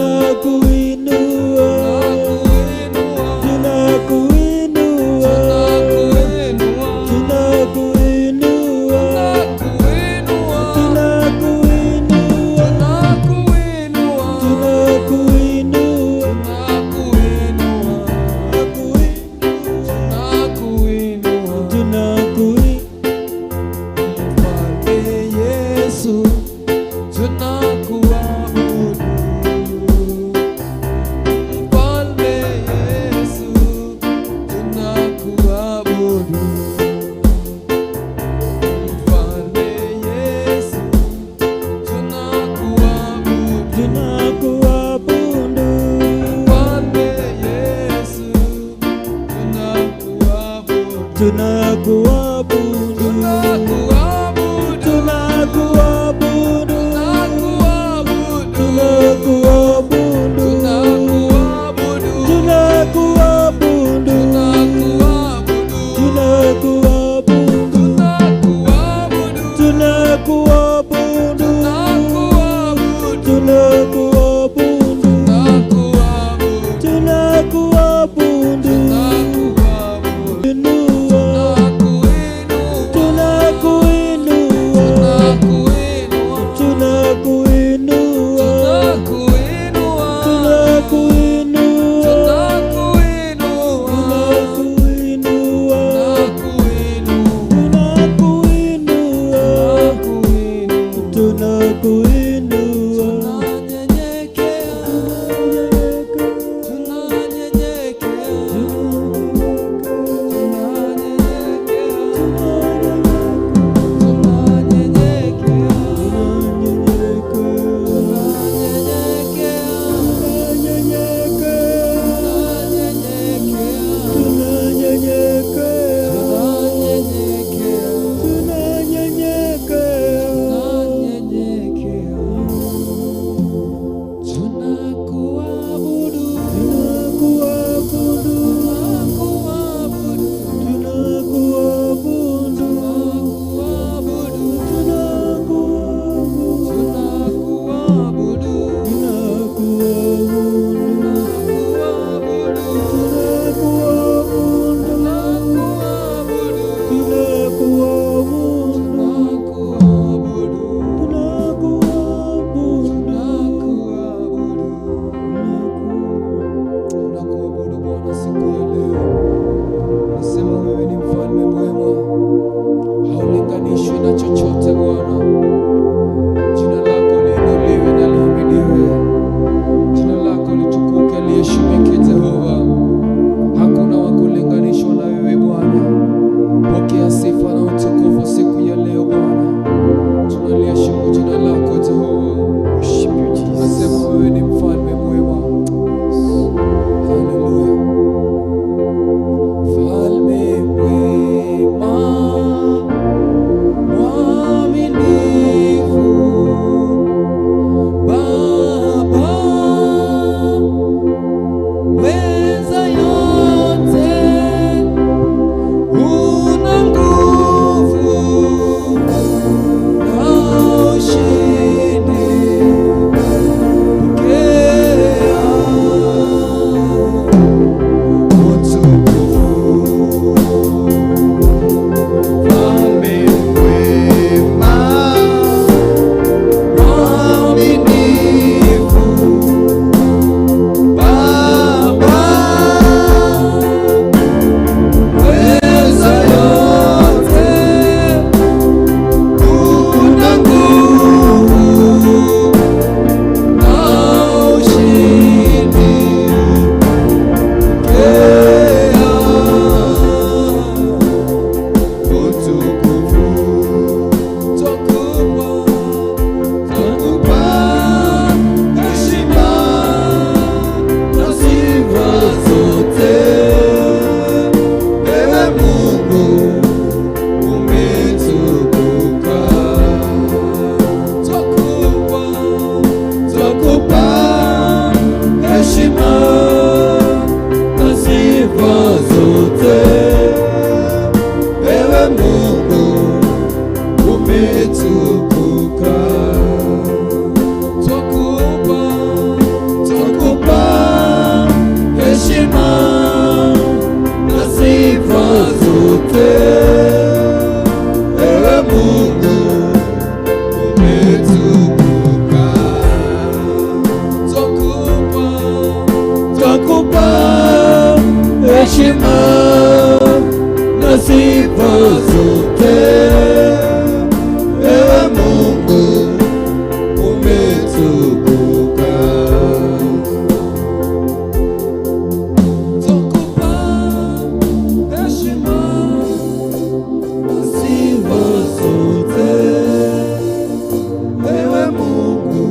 Tunakuinua, tunakuinua, tunakuinua, tunakuinua, tunakuinua, tunakuinua. Mfalme Yesu, tunakuabudu. Mfalme Yesu, tunakuabudu. Mfalme Yesu, tunakuabudu. Tunakuabudu. Mfalme Yesu, tunakuabudu. Tunakuabudu. Tunakuabudu. Tunakuabudu. Tunakuabudu. Tunakuabudu. Tunakuabudu. Tunakuabudu. Tunakuabudu. Tunakuabudu. Tunakuabudu. Tunakuabudu. Tunakuabudu. Tunakuabudu. Tunakuabudu. Tunakuabudu. Tunakuabudu. Inua. Heshima na sifa zote, ewe Mungu umetukuka. Tukupa heshima Na sifa zote, ewe Mungu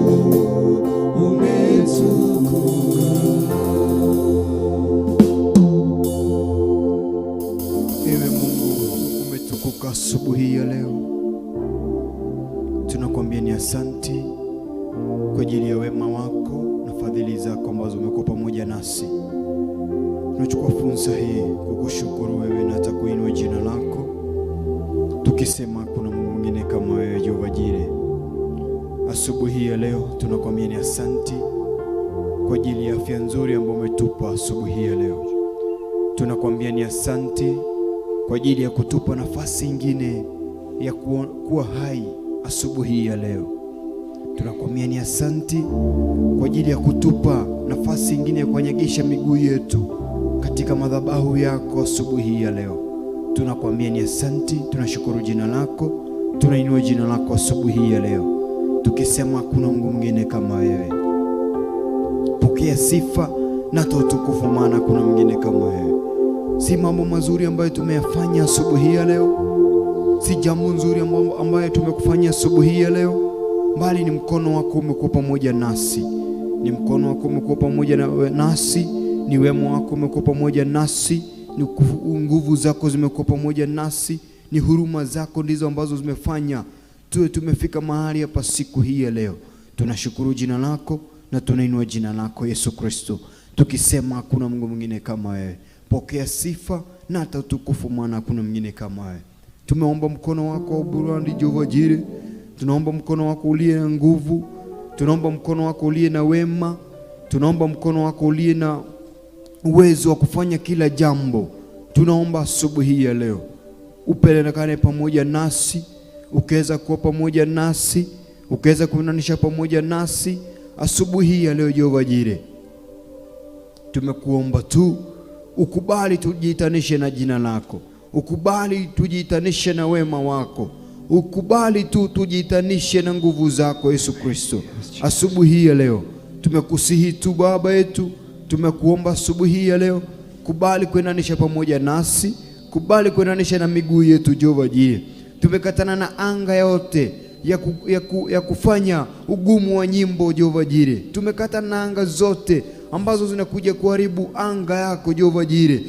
umetukuka. Ewe Mungu umetukuka asubuhi ya leo, tunakuambia ni asanti kwa ajili ya wema wako na fadhili zako ambazo umekuwa pamoja nasi. Tunachukua fursa hii kukushukuru wewe na hata kuinua jina lako, tukisema kuna Mungu mwingine kama wewe, Jehova Jire. Asubuhi ya leo tunakuambia ni asanti kwa ajili ya afya nzuri ambayo umetupa asubuhi ya leo. Tunakuambia ni asanti kwa ajili ya kutupa nafasi ingine ya kuwa hai asubuhi ya leo. Tunakuambia ni asanti kwa ajili ya kutupa nafasi ingine ya kuanyagisha miguu yetu katika madhabahu yako asubuhi ya leo. Tunakuambia ni asanti, tunashukuru jina lako, tunainua jina lako asubuhi ya leo, tukisema hakuna Mungu mwingine kama wewe. Pokea sifa na hata utukufu, maana hakuna mwingine kama wewe. Si mambo mazuri ambayo tumeyafanya asubuhi ya leo, si jambo nzuri ambayo tumekufanyia asubuhi ya leo, bali ni mkono wako umekuwa pamoja nasi, ni mkono wako umekuwa pamoja nasi, ni wema wako umekuwa pamoja nasi, ni nguvu zako zimekuwa pamoja nasi, ni huruma zako ndizo ambazo zimefanya tuwe tumefika mahali hapa siku hii ya leo. Tunashukuru jina lako na tunainua jina lako Yesu Kristo, tukisema hakuna Mungu mwingine kama wewe. Pokea sifa na hata utukufu, maana hakuna mwingine kama wewe. Tumeomba mkono wako wa burani Jehova Jire, tunaomba mkono wako uliye na nguvu, tunaomba mkono wako uliye na wema, tunaomba mkono wako uliye na uwezo wa kufanya kila jambo. Tunaomba asubuhi ya leo upelekane pamoja nasi, ukaweza kuwa pamoja nasi, ukaweza kuunganisha pamoja nasi asubuhi ya leo Jehova Jire. Tumekuomba tu ukubali tujiitanishe na jina lako, ukubali tujiitanishe na wema wako, ukubali tu tujiitanishe na nguvu zako Yesu Kristo. Asubuhi ya leo tumekusihi tu Baba yetu, tumekuomba asubuhi ya leo, kubali kuendanisha pamoja nasi, kubali kuendanisha na miguu yetu Jehova Jire. Tumekatana na anga yote ya kufanya ugumu wa nyimbo Jehova Jire. Tumekatana na anga zote ambazo zinakuja kuharibu anga yako Jehova Jire,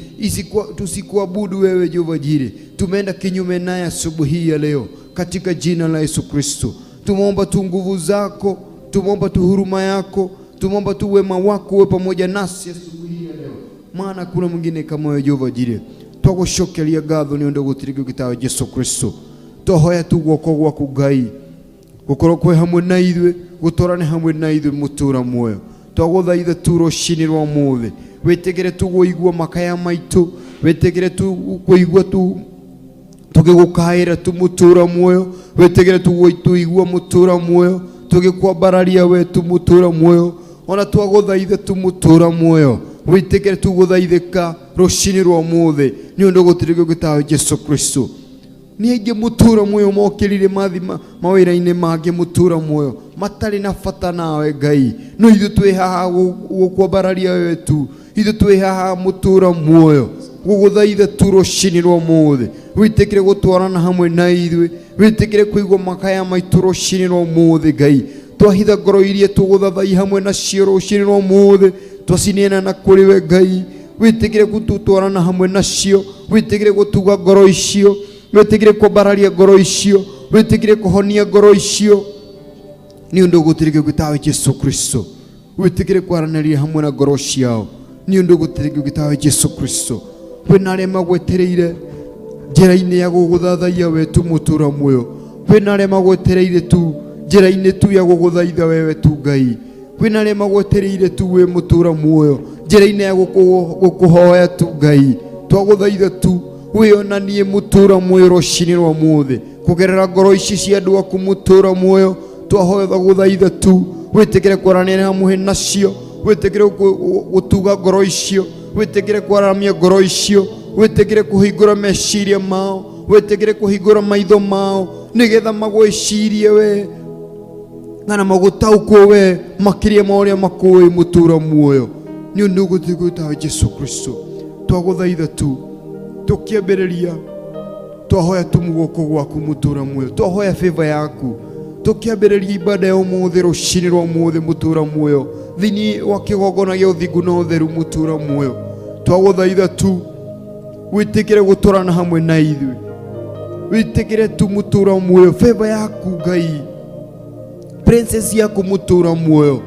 tusikuabudu wewe Jehova Jire. Tumeenda kinyume naye asubuhi ya leo katika jina la Yesu Kristo. Tumeomba tu nguvu zako, tumeomba tu huruma yako, tumeomba tu wema wako uwe pamoja nasi asubuhi ya leo, maana kuna mwingine kama wewe Jehova Jire. Twagũcokeria ngatho nĩ ũndũ gũtirĩ gĩtawe Jesu Kristo. Twahoya tu guoko gwaku Ngai gũkorwo kwĩ hamwe na ithuĩ, gũtwarane hamwe na ithuĩ mũtũra muoyo. Twagũthaitha tu rũcinĩ rwa ũmũthĩ, wĩtĩkĩre tu kũigua makaya maitũ, wĩtĩkĩre tu kũigua tu tũgĩgũkaĩra tu mũtũra muoyo, wĩtĩkĩre tu tũigua mũtũra muoyo, tũgĩkwambararia we tu mũtũra muoyo. Ona twagũthaitha tu mũtũra muoyo, wĩtĩkĩre tu gũthaithĩka rũcinĩ rwa ũmũthĩ nĩ ũndũ gũtirĩ gĩtawe Jesu Kristo. Nĩ aingĩ mũtũra muoyo mokĩrire mathi mawĩra-inĩ mangĩ mũtũra muoyo matarĩ na bata nawe Ngai, no ithuĩ twĩ haha gũkwambararia wewe tu, ithuĩ twĩ haha mũtũra muoyo gũgũthaitha tu rũcinĩ rwa ũmũthĩ, wĩtĩkĩre gũtwarana hamwe na ithuĩ, wĩtĩkĩre kũigua makaya maitũ rũcinĩ rwa ũmũthĩ Ngai. Twahitha ngoro iria tũgũthathai hamwe nacio rũcinĩ rwa ũmũthĩ, twacineana na kũrĩ we Ngai, wĩtĩkĩre gũtũtwarana hamwe nacio, wĩtĩkĩre gũtuga ngoro icio, wĩtĩkĩre kwambararia ngoro icio, wĩtĩkĩre kũhonia ngoro icio nĩ ũndũ gũtirĩ gĩtawe Jesu Kristo. Wĩtĩkĩre kwaranĩria hamwe na ngoro ciao nĩ ũndũ gũtirĩ gĩtawe Jesu Kristo. Kwĩna arĩa magwetereire njĩra-inĩ ya gũgũthathaiya we tu mũtũra muoyo, kwĩna arĩa magwetereire tu njĩra-inĩ tu ya gũgũthaitha wewe tu Ngai, kwĩna arĩa magwetereire tu we mũtũra muoyo njĩra-inĩ ya gũkũhoya tu Ngai. Twagũthaitha tu wĩonanie mũtũra muoyo rũcinĩ rwa ũmũthĩ kũgerera ngoro ici cia andũ aku mũtũra muoyo. Twahoya gũthaitha tu wĩtĩkĩre kwaranĩria hamwe nacio, wĩtĩkĩre gũtuga ngoro icio, Wĩtĩkĩre kwaramia ngoro icio, wĩtĩkĩre kũhingũra meciria mao, wĩtĩkĩre kũhingũra maitho mao, nĩgetha magwĩcirie we kana magũtaũkwo we makĩria ma ũrĩa makũĩ mũtũra muoyo. Nĩ ũndũ gũthiĩ gwĩtaga Jesu Kristo, twagũthaitha tu tũkĩambĩrĩria, twahoya tu guoko gwaku mũtũra muoyo, twahoya favor yaku tũkĩambĩrĩria ibada ya ũmũthĩ, rũcinĩ rwa ũmũthĩ, mũtũra muoyo, thĩinĩ wa kĩgongona gĩa ũthingu na ũtheru, mũtũra muoyo. Twagũthaitha tu wĩtĩkĩre gũtũrana hamwe na ithuĩ, wĩtĩkĩre tu mũtũra muoyo, favor yaku Ngai, princess yaku mũtũra muoyo,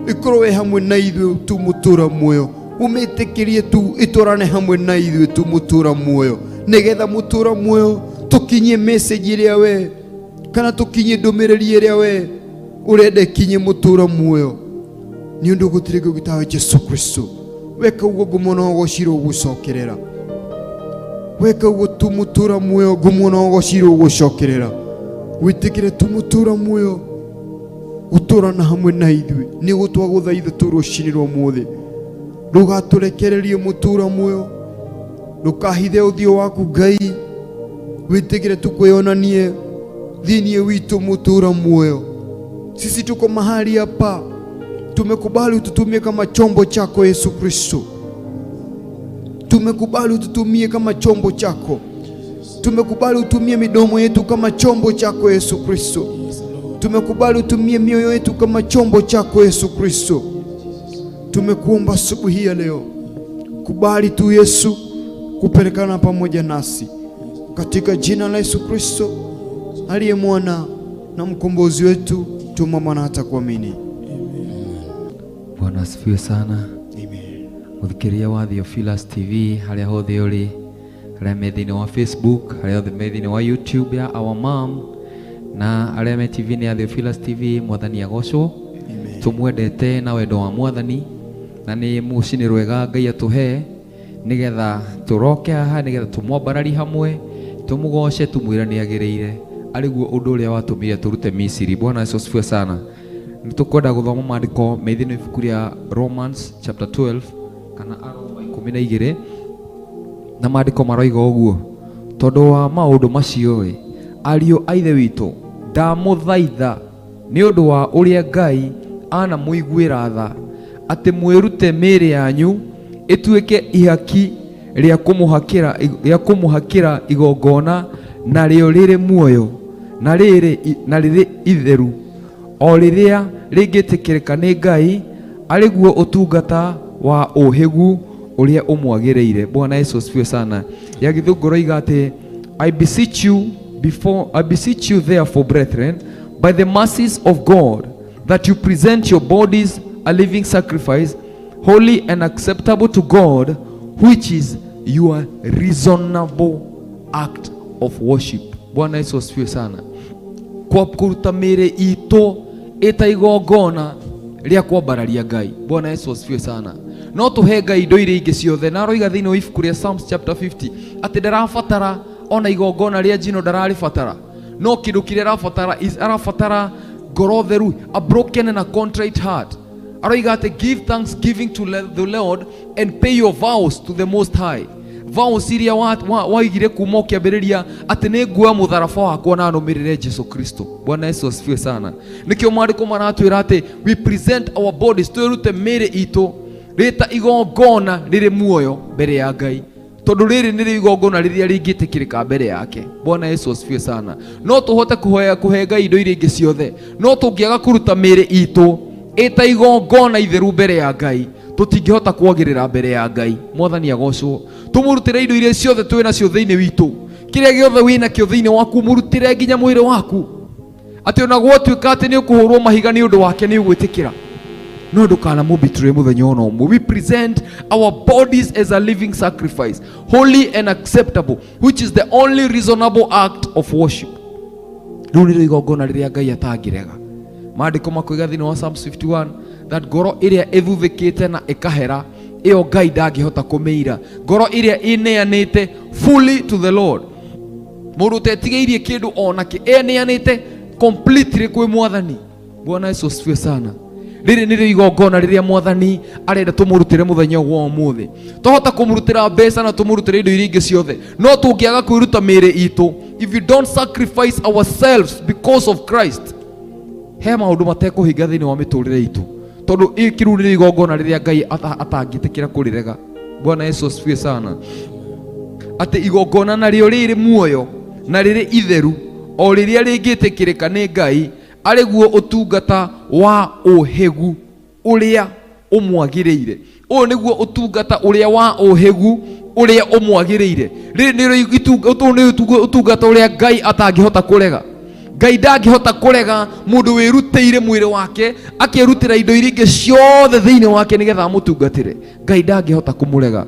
ikorwo wĩ hamwe na ithuĩ tu mũtũra muoyo, ũmĩtĩkĩrie tu itwarane hamwe na ithuĩ tu mũtũra muoyo, nĩgetha mũtũra muoyo tũkinyie message ĩrĩa we kana tũkinyie ndũmĩrĩri ĩrĩa we ũrenda ĩkinye, mũtũra muoyo, nĩ ũndũ gũtirĩ kĩngĩ tawe Jesu Kristo. Weka ũguo ngumo na ũgocirwo gũcokerera, weka ũguo tu mũtũra muoyo, ngumo na ũgocirwo gũcokerera. Wĩtĩkĩre tu mũtũra muoyo gũtũrana hamwe na ithuĩ, nĩ gũtwagũthaitha tu rũcinĩ rwa ũmũthĩ. Ndũgatũrekererie mũtũra muoyo, ndũkahithe ũthiũ waku Ngai, wĩtĩkĩre tu kwĩonanie thĩinĩ witũ mũtũra muoyo. Sisi tuko mahali hapa, tumekubali ututumie kama chombo chako Yesu Kristo, tumekubali ututumie kama chombo chako, tumekubali utumie midomo yetu kama chombo chako Yesu Kristo, tumekubali utumie mioyo yetu kama chombo chako Yesu Kristo. Tumekuomba asubuhi ya leo, kubali tu Yesu kupelekana pamoja nasi katika jina la Yesu Kristo aliye mwana na mkombozi wetu, tumeomba na hata kuamini. Bwana asifiwe sana. Amen. Mũthikĩria wa Theophilus TV harĩa hothe ũrĩ, arĩa me thĩinĩ wa Facebook, arĩa othe me thĩinĩ wa YouTube ya Our Mom na arĩa me TV-inĩ ya Theophilus TV, Mwathani agocwo. Tũmwendete na wendo wa Mwathani, na nĩ mũcinĩ rwega Ngai atũhe nĩgetha tũroke haha, nĩgetha tũmwambarari hamwe, tũmũgoce, tũmwĩre nĩ agĩrĩire, arĩguo ũndũ ũrĩa watũmire tũrute Misiri. Bwana Yesu asifiwe sana. Nĩ tũkwenda gũthoma maandĩko me thĩinĩ wa ibuku rĩa Romans chapter 12 kana Aroma 12, na maandĩko maroiga ũguo: tondũ wa maũndũ macio ĩ, ariũ a ithe witũ, ndamũthaitha nĩ ũndũ wa ũrĩa Ngai anamũiguĩra tha, atĩ mwĩrute mĩĩrĩ yanyu ĩtuĩke ihaki rĩa kũmũhakĩra igongona, narĩo rĩrĩ muoyo na rĩrĩ itheru, o rĩrĩa rĩngĩtĩkĩrĩka nĩ Ngai, arĩguo ũtungata wa ũhĩgu ũrĩa ũmwagĩrĩire. Bwana Yesu asifiwe sana. Ya Gĩthũngũ roiga atĩ I beseech you therefore, brethren, by the mercies of God, that you present your bodies a living sacrifice, holy and acceptable to God, which is your reasonable act of worship. Bwana Yesu asifiwe sana. Kwa kũruta mĩĩrĩ itũ ĩta igongona rĩa kwambararia Ngai. Bwana Yesu asifiwe sana. No tũhe Ngai indo iria ingĩ ciothe, na aroiga thĩinĩ wa ibuku rĩa Psalms chapter 50 atĩ ndarabatara ona igongona rĩa njino, ndararĩbatara, no kĩndũ kĩrĩa arabatara is arabatara ngoro theru, a broken and a contrite heart. Aroiga atĩ give thanksgiving to the Lord and pay your vows to the Most High. Vows iria waigire kuma ũkĩambĩrĩria atĩ nĩ nguoya mũtharaba wakwa na nũmĩrĩre Jesu Kristo. Bwana Yesu asifiwe sana. Nĩkĩo maandĩko maratwĩra atĩ we present our bodies, twĩrute mĩĩrĩ itũ rĩta igongona rĩrĩ muoyo mbere ya Ngai, tondũ rĩrĩ nĩrĩo igongona rĩrĩa rĩngĩtĩkĩrĩka mbere yake. Bwana Yesu asifiwe sana. No tũhote kũhoya kũhe Ngai indo iria ingĩ ciothe, no tũngĩaga kũruta mĩĩrĩ itũ ĩta igongona itheru mbere ya Ngai, tũtingĩhota kwagĩrĩra mbere ya Ngai. Mwathani agocwo. Tũmũrutĩre indo iria ciothe twĩ nacio thĩinĩ witũ, kĩrĩa gĩothe wĩ nakĩo thĩinĩ waku mũrutĩre, nginya mwĩrĩ waku, atĩ ona gwatuĩka atĩ nĩ ũkũhũrwo mahiga nĩ ũndũ wake, nĩ ũgwĩtĩkĩra, no ndũkanamũbetray mũthenya ona ũmwe. We present our bodies as a living sacrifice, holy and acceptable, which is the only reasonable act of worship. Rĩu nĩrĩo igongona rĩrĩa Ngai atangĩrega. Maandĩko makoiga thĩinĩ wa Psalms 51 that ngoro ĩrĩa ĩthuthĩkĩte na ĩkahera, ĩyo Ngai ndangĩhota kũmĩira. Ngoro ĩrĩa ĩneanĩte fully to the Lord, mũndũ ũtetigĩirie kĩndũ onakĩ, eneanĩte completely kwĩ Mwathani. Bwana Yesu asifiwe sana. Rĩrĩ nĩrĩo igongona rĩrĩa mwathani arenda tũmũrutĩre mũthenya wa ũmũthĩ. Twahota kũmũrutĩra mbeca na tũmũrutĩre indo iria ingĩ ciothe, no tũngĩaga kwĩruta mĩĩrĩ itũ, if you don't sacrifice ourselves because of Christ, he maũndũ matekũhinga thĩinĩ wa mĩtũrĩre itũ, tondũ kĩrĩu nĩrĩo igongona rĩrĩa Ngai atangĩtĩkĩra kũrĩrega. Bwana Yesu asifiwe sana. Atĩ igongona narĩo rĩrĩ muoyo na rĩrĩ itheru o rĩrĩa rĩngĩtĩkĩrĩka nĩ Ngai, arĩguo ũtungata wa ũhĩgu ũrĩa ũmwagĩrĩire. Ũyũ nĩguo ũtungata ũrĩa wa ũhĩgu ũrĩa ũmwagĩrĩire. Rĩrĩ nĩrĩo ũyũ nĩ ũtungata ũrĩa Ngai atangĩhota kũrega. Ngai ndangĩhota kũrega mũndũ wĩrutĩire mwĩrĩ wake, akĩrutĩra indo iria ingĩ ciothe thĩinĩ wake nĩgetha amũtungatĩre. Ngai ndangĩhota kũmũrega.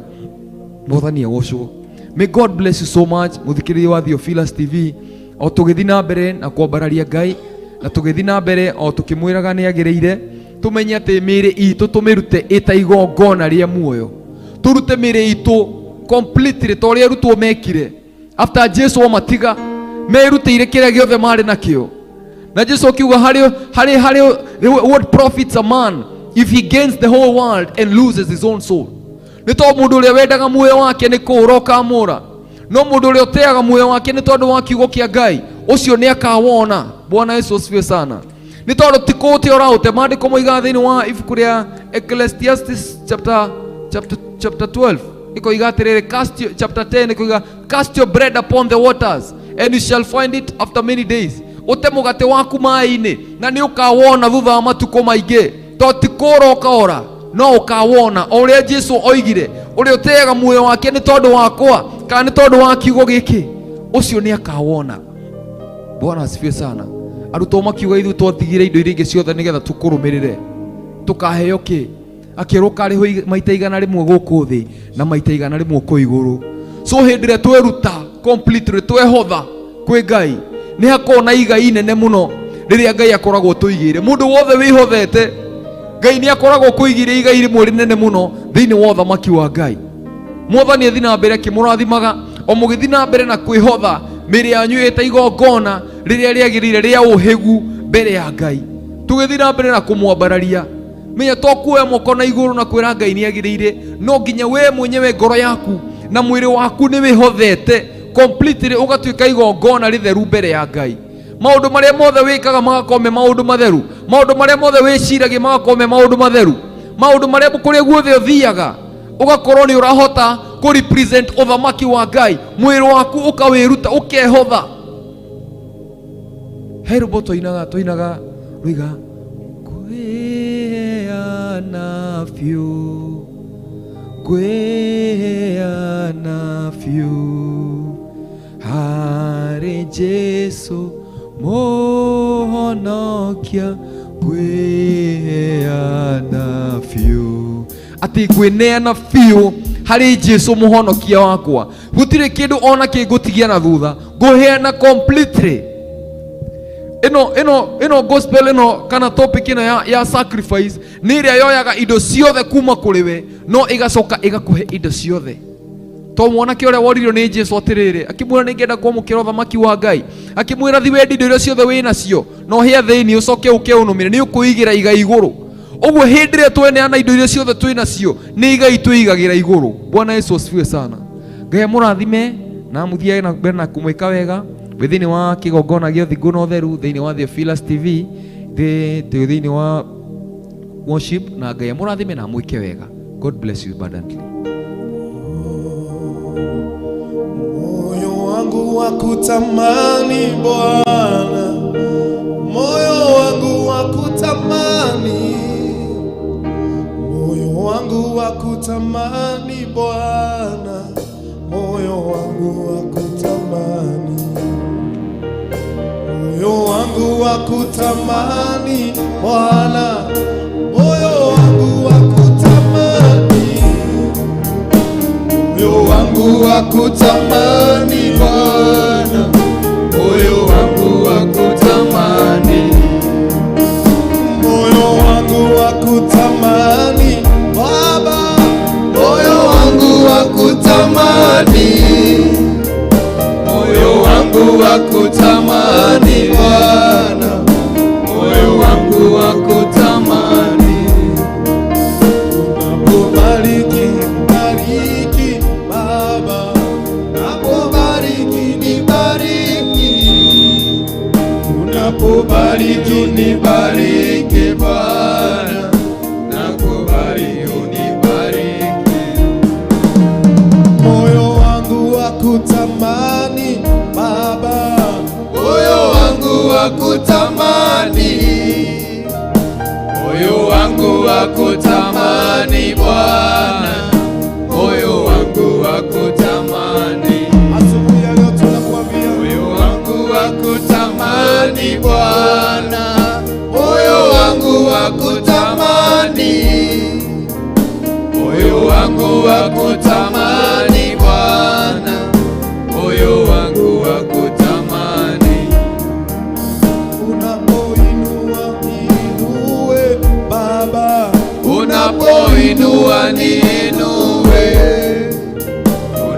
Mwathani agocwo. May God bless you so much. Mũthikĩrĩria wa Theophilus TV, o tũgĩthiĩ na mbere na kwambararia Ngai, na tũgĩthiĩ na mbere o tũkĩmwĩraga nĩ agĩrĩire, tũmenye atĩ mĩĩrĩ itũ tũmĩrute ĩta igongona rĩa muoyo. Tũrute mĩĩrĩ itũ completely ta ũrĩa arutwo mekire. After Jesu amatiga, merutĩire kĩrĩa gĩothe marĩ nakĩo. Na Jesu akiuga harĩ harĩ harĩ, what profits a man if he gains the whole world and loses his own soul? Nĩ tondũ mũndũ ũrĩa wendaga muoyo wake nĩ kũũra ũkamũra, no mũndũ ũrĩa ũteaga muoyo wake nĩ tondũ wa kiugo kĩa Ngai, ũcio nĩ akawona. Bwana Yesu asifiwe sana. Nĩ tondũ ti kũũte ũraũte. Maandĩko moigaga thĩinĩ wa ibuku rĩa Ecclesiastes chapter 12 ikoiga atĩrĩrĩ, cast your, chapter 10 ikoiga, cast your bread upon the waters and you shall find it after many days. Ũte mũgate waku maĩ-inĩ na nĩ ũkawona thutha wa matukũ maingĩ. To ti kũũra ũkaora, no ũkawona. O ũrĩa Jesu oigire, ũrĩa ũteaga muoyo wake nĩ tondũ wakwa kana nĩ tondũ wa kiugo gĩkĩ, ũcio nĩ akawona. Bwana asifiwe sana. Arutwo makiuga, ithuĩ twatigire indo iria ingĩ ciothe nĩgetha tũkũrũmĩrĩre, tũkaheo kĩ? Akĩrwo karĩhwo maita 100 gũkũ thĩ na maita 100 kũ igũrũ. So hĩndĩ ĩrĩa tweruta completely, twehotha kwĩ Ngai, nĩ hakoragwo na igai inene mũno rĩrĩa Ngai akoragwo tũigĩire. Mũndũ wothe wĩhothete Ngai nĩ akoragwo kũigĩire igai rĩmwe rĩnene mũno thĩinĩ wa ũthamaki wa Ngai. Mwathani athi na mbere akĩmũrathimaga o mũgĩthiĩ na mbere na kwĩhotha mĩĩrĩ yanyu ĩta igongona rĩrĩa rĩagĩrĩire rĩa ũhĩgu mbere ya Ngai. Tũgĩthiĩ na mbere na kũmwambararia, menya to kuoya moko na igũrũ na kwĩra Ngai nĩ agĩrĩire, no nginya we mwenyewe ngoro yaku na mwĩrĩ waku nĩ wĩhothete completely, ũgatuĩka igongona rĩtheru mbere ya Ngai. Maũndũ marĩa mothe wĩkaga magakorwo me maũndũ matheru, maũndũ marĩa mothe wĩciragia magakorwo me maũndũ matheru, maũndũ marĩa kũrĩa guothe ũthiaga ũgakorwo nĩ ũrahota kũ represent ũthamaki wa Ngai. Mwĩrĩ waku ũkawĩruta, ũkehotha. He rwĩmbo twainaga rũiga, ngwĩheana biũ, ngwĩheana biũ harĩ Jesu mũhonokia, ngwĩheana biũ. Atĩ ngwĩneana biũ harĩ Jesu mũhonokia wakwa, gũtirĩ kĩndũ ona kĩngũtigia na thutha, ngũheana completely. Ĩno ĩno ĩno gospel ĩno kana topic ĩno ya sacrifice nĩ ĩrĩa yoyaga indo ciothe kuma kũrĩ we, no ĩgacoka ĩgakũhe indo ciothe. To mwanake ũrĩa woririo nĩ Jesu atĩrĩrĩ, akĩmwĩra nĩ ngenda kwamũkĩra ũthamaki wa Ngai, akĩmwĩra thi wendi indo iria ciothe wĩ nacio na ũhe athĩni, ũcoke ũke ũnũmĩre, nĩ ũkwĩigĩra igai igũrũ. Ũguo hĩndĩ ĩrĩa tweneana indo iria ciothe twĩ nacio, nĩ igai twĩigagĩra igũrũ. Bwana Yesu asifiwe sana. Ngai amũrathime na amũthiage na mbere na kũmwĩka wega. Wĩ thĩinĩ wa kĩgongona gĩa ũthingu na ũtheru thĩinĩ wa Theophilus TV, twĩ thĩinĩ wa worship, na Ngai amũrathime na amwĩke wega. God bless you abundantly. Moyo wangu wa kutamani Bwana, moyo wangu wa kutamani, moyo wangu wa kutamani Bwana, moyo wangu wa kutamani, moyo wangu wa kutamani Bwana, moyo wangu wa kutamani, moyo wangu wa kutamani Bwana, moyo wangu wa kutamani, moyo wangu wa kutamani Baba, moyo wangu wa kutamani, moyo wangu wa kutamani Bwana, moyo wangu wa kutamani. Nakubali unibariki Bwana, nakubali unibariki. Moyo wangu wakutamani Baba, Moyo wangu wakutamani, moyo wangu wakutamani Bwana, moyo wangu wakutamani, asubuhi ya leo tunakuambia moyo wangu wakutamani Bwana, moyo wangu wakutamani, moyo wangu wakutamani Bwana, moyo wangu wakutamani. Unapoinua niinue Baba, Unapoinua niinue,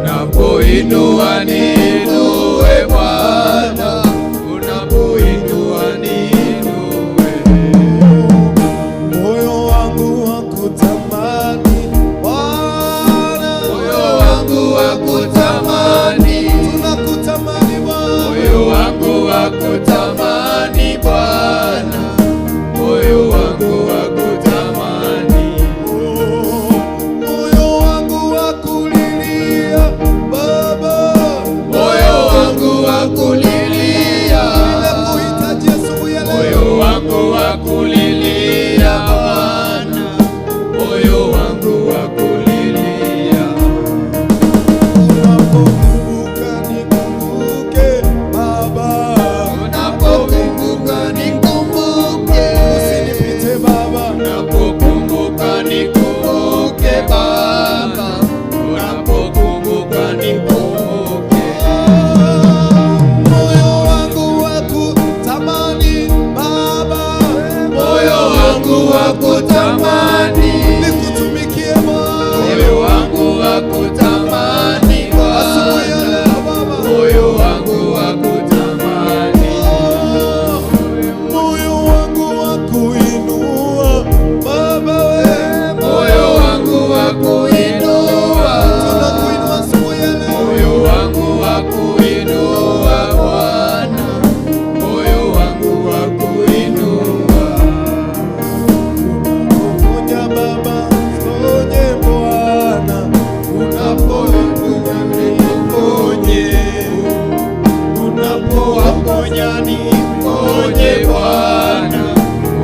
unapoinua niinue Bwana, unapoinua niinue. Moyo wangu wakutamani Bwana, Moyo wangu wakutamani, tunakutamani Bwana, moyo wangu wakutamani Bwana, moyo wangu wakutamani, moyo wangu wakulilia Baba, moyo wangu wakulilia, ninakuhitaji asubuhi ya leo. moyo wangu wakulilia Bwana, moyo wangu wakulilia. Unapokumbuka nikumbuke Baba, Unapokumbuka nikumbuke, usinipite Baba, unapokumbuka nikumbuke Baba, unapokumbuka nikumbuke. Moyo wangu wakutamani Baba, Moyo wangu wakutamani, nikutumikie Bwana, moyo wangu wakutamani asubuhi ya Bwana, leo Baba, moyo wangu wakutamani, moyo wangu wakuinua Baba, we moyo wangu wakuinua, tunakuinua asubuhi ya leo, moyo wangu wakuinua Bwana, moyo wangu wakuinua. Ponya Baba, ponye Bwana, Unapoponya niponye, unapowaponya niponye Bwana,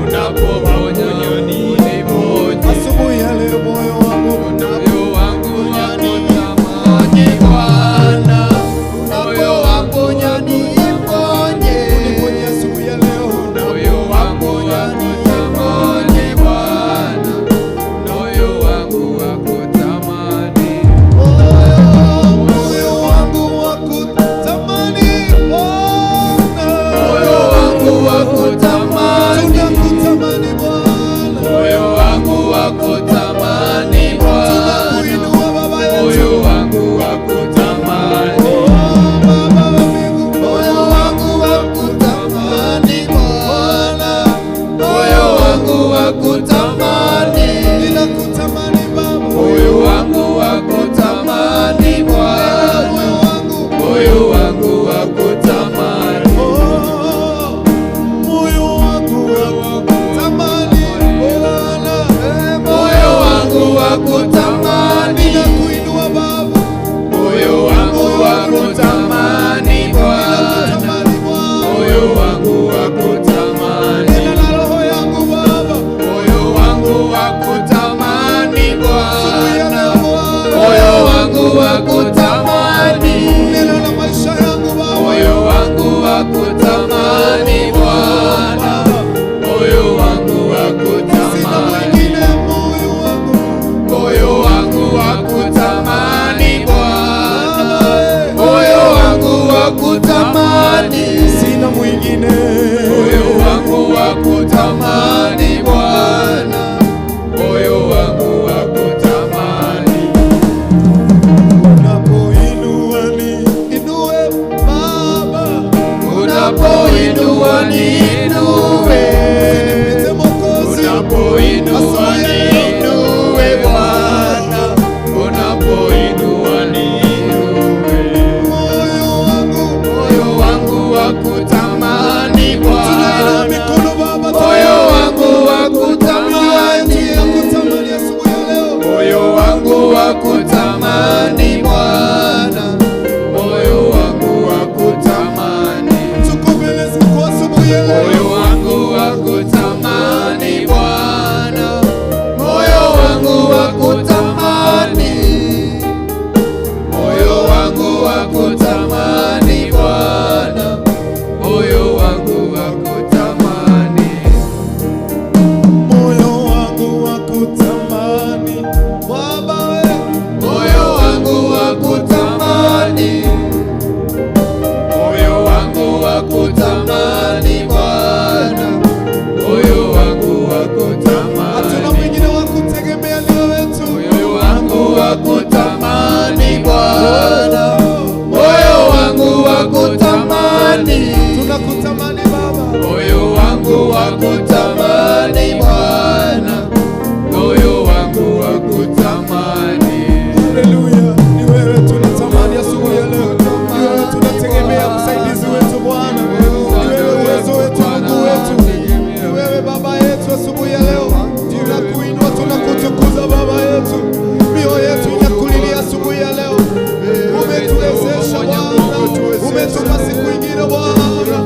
unapoponya niponye. Asubuhi ya leo moyo wangu Moyo wangu wakutamani Bwana, moyo waponya niponye, uniponye asubuhi ya leo, moyo wangu wakutamani Bwana, moyo wangu wakutamani. Moyo wangu wakutamani Bwana, Moyo wangu wakutamani, tunakutamani Bwana, moyo wangu wakutamani Bwana, tunakuinua Baba yetu, moyo wangu wakutamani, Oh, Baba wa mbinguni, moyo wangu wakutamani Bwana, moyo wangu wakutamani, ninakutamani Baba, moyo wangu wakutamani Bwana, moyo wangu moyo wangu wakutamani, Oh, moyo wangu wakutamani Bwana, moyo wangu wakutamani, ninakuinua Baba, moyo wangu wakutamani Bwana. ninakutamani Bwana, Moyo wangu wakutamani, nena na roho yangu Baba, moyo wangu wakutamani asubuhi ya Bwana, leo Bwana, moyo wangu wakutamani, nena na maisha yangu Baba, moyo wangu wakutamani Bwana, moyo wangu sina wakutamani, mwingine, moyo wangu moyo wangu wakutamani Bwana, moyo wangu wakutamani, sina mwingine, moyo wangu wakutamani Bwana, moyo wangu wakutamani. Unapokumbuka Wakutamani Bwana, moyo wangu wakutamani. Tuko mbele zako asubuhi ya leo. Moyo wangu wakutamani Bwana, moyo wangu wakutamani, moyo wangu wakutamani Bwana, moyo wangu wakutamani. Moyo wangu wakutamani Baba we. Moyo wangu wakutamani, moyo wangu wakutamani Bwana, moyo wangu Hatuna wakutamani. mwingine wa kutegemea, ni wewe tu. Moyo wangu wakutamani Bwana, moyo wangu wakutamani, Tunakutamani Baba. moyo wangu wakutamani Bwana, moyo wangu wakutamani. Haleluya, ni wewe tunatamani asubuhi ya leo. Ni wewe tunategemea, msaidizi wetu Bwana. Ni wewe uwezo wetu, Mungu wetu. Ni wewe Baba yetu asubuhi ya leo. Tunakuinua, tunakutukuza Baba yetu. Mioyo yetu inakulilia asubuhi ya leo. Umetuwezesha Bwana, umetupa siku ingine Bwana.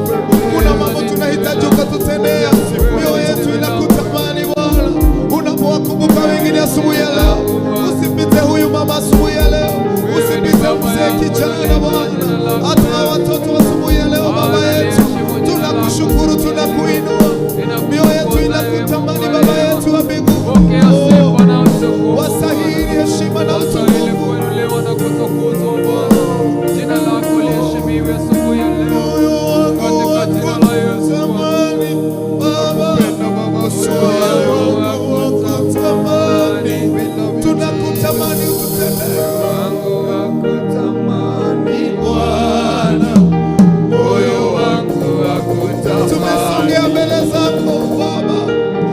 Kuna mambo tunahitaji ukatutendea. Mioyo yetu inakutamani Bwana. Unapowakumbuka wengine asubuhi ya leo, usipite huyu mama asubuhi ya leo, usipite mzee kijana Bwana, hata watoto asubuhi ya leo. Baba yetu, tunakushukuru, tunakuinua, mioyo yetu inakutamani Baba yetu wa mbinguni. Pokea sifa na utukufu. Wastahili heshima na Wastahili utukufu. kuinuliwa na kutukuzwa Bwana. Jina lako liheshimiwe asubuhi ya leo. Moyo wangu Katika jina la Yesu Bwana. wakutamani Baba, moyo wangu wakutamani, tunakutamani ututendee Wangu wakutamani Bwana. moyo wangu wakutamani. Tumesogea mbele zako Baba,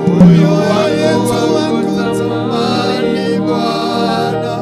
Moyo mioyo wangu yetu wakutamani wakutamani Bwana,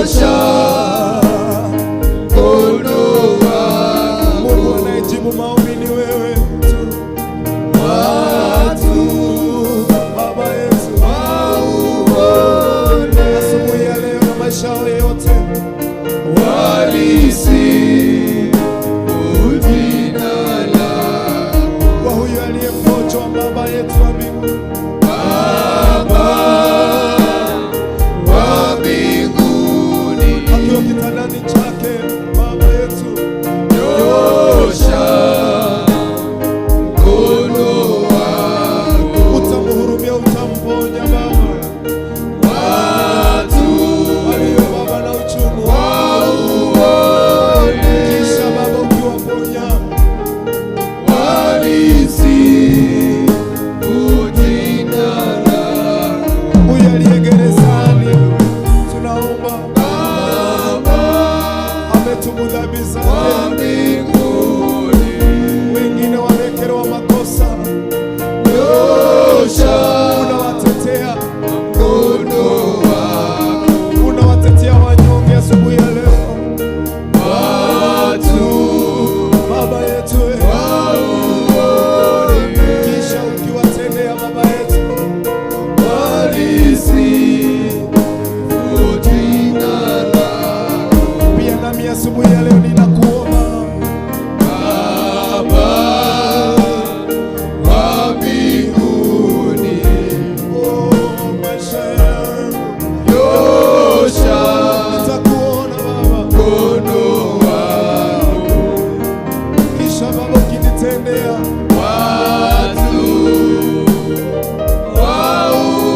Nyosha mkono wako. Mungu anayejibu maombi ni wewe tu. Watu Baba yetu wauone asubuhi ya leo na maisha yao yote walisifu jina lako. Kwa huyu aliyemgonjwa Baba yetu wa mbinguni, Baba wa mbinguni, akiwa kitandani chake, Baba yetu, nyosha mkono wako, utamhurumia, utamponya Baba. Watu walio Baba na uchungu wauone, kisha Baba ukiwaponya walisifu jina lako. Huyu aliye gerezani tunaomba Baba, ametubu dhambi zake, wengine wamekerewa makosa, nyosha, unawatetea mkono wako, unawatetea wanyonge asubuhi ya leo, watu Baba yetu wauone, kisha ukiwatendea Baba yetu walisifu jina lako. Pia nami asubuhi ya leo ninakuomba Baba wa mbinguni, oh, maisha yangu nyosha, nitakuona Baba mkono wako, kisha Baba ukinitendea watu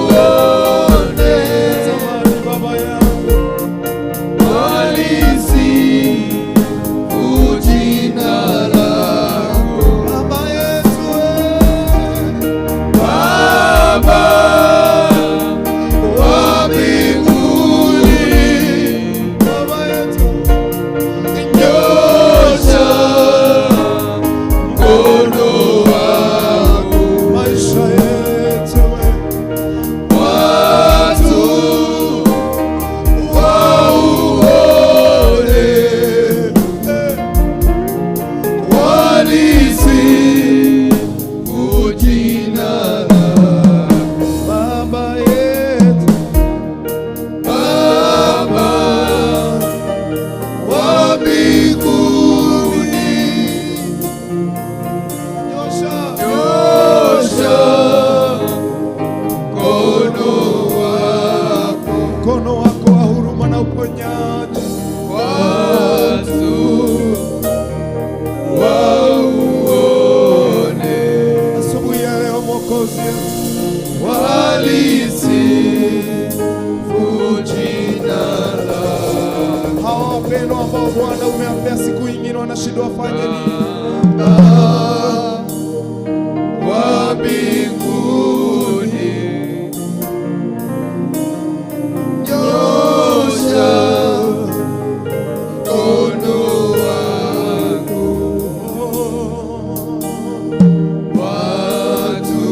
wauone, tamani Baba yangu walisifu jina lako Baba yetu, Baba wa mbinguni, Baba yetu, nyosha mkono wako, maisha yetu watu wauone, walisifu jina lako Baba yetu, Baba wa mbinguni, nyosha, nyosha mkono wako, mkono wako wa huruma na uponyaji, watu wauone asubuhi ya leo Mwokozi, walisifu jina lako. Hawa wapendwa ambao Bwana umeambia siku nyingine wanashindwa wafanye nini? Wa mbinguni, nyosha mkono wako, watu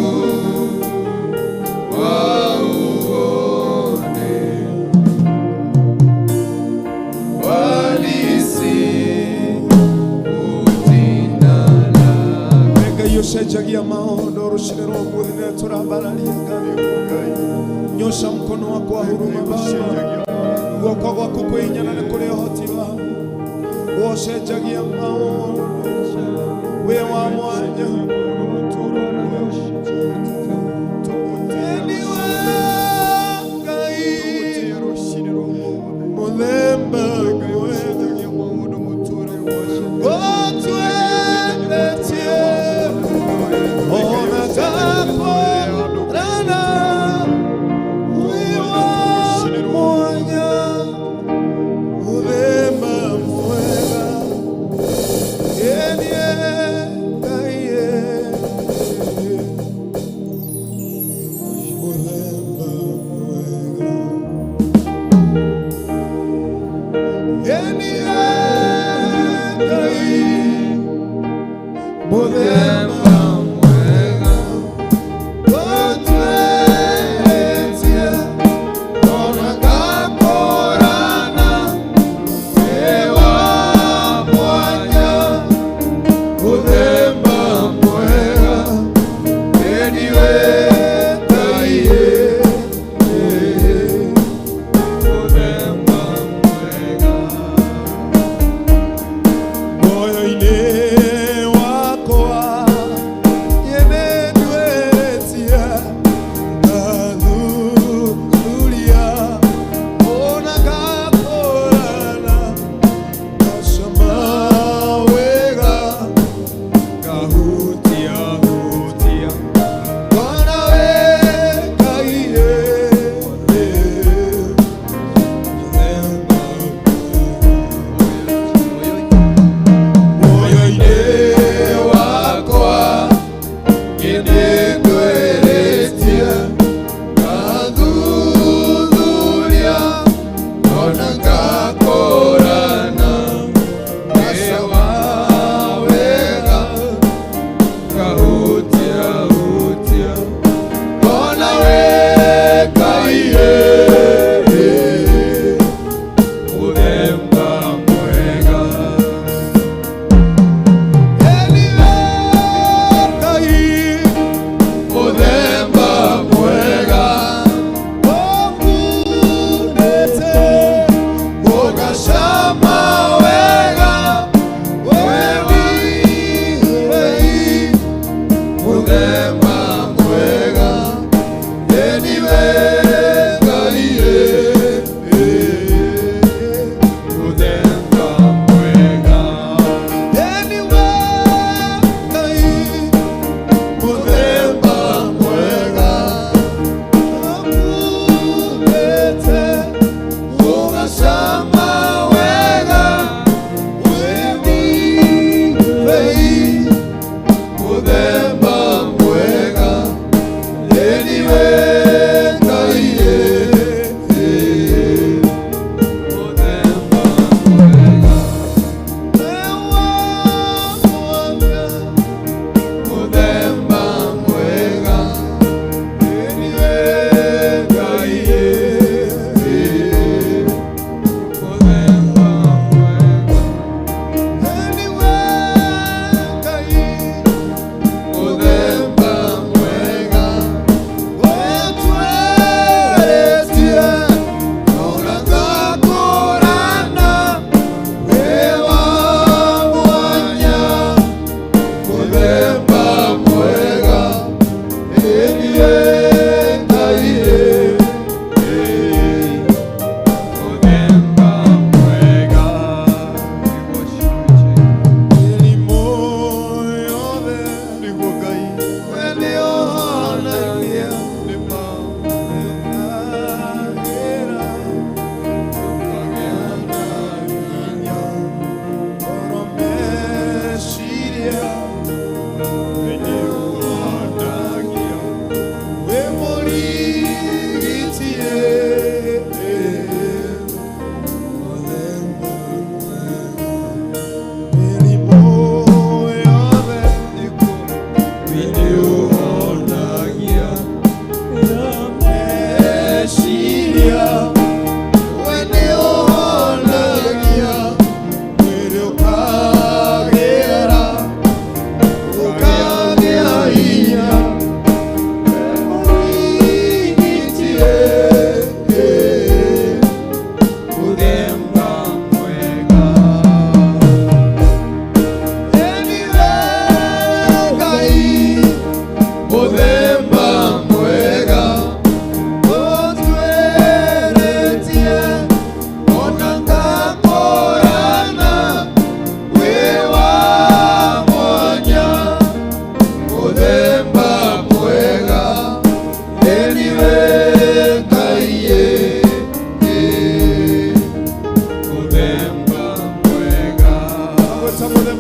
wauone, walisifu jina lako. Ngai ũcenjagia maũndũ rũcinĩ rwa ũmũthĩ nĩ tũrambararia Ngai. Nyosha mkono wako wa huruma Baba, guoko gwaku kwĩ hinya na nĩ kũrĩ ũhoti waku. Ũcenjagia maũndũ wĩ wa mwanya. Niwe Ngai mũthemba mwega gũtwendetie ona takorana wĩ wa mwanya mũthemba mwega enie Ngai.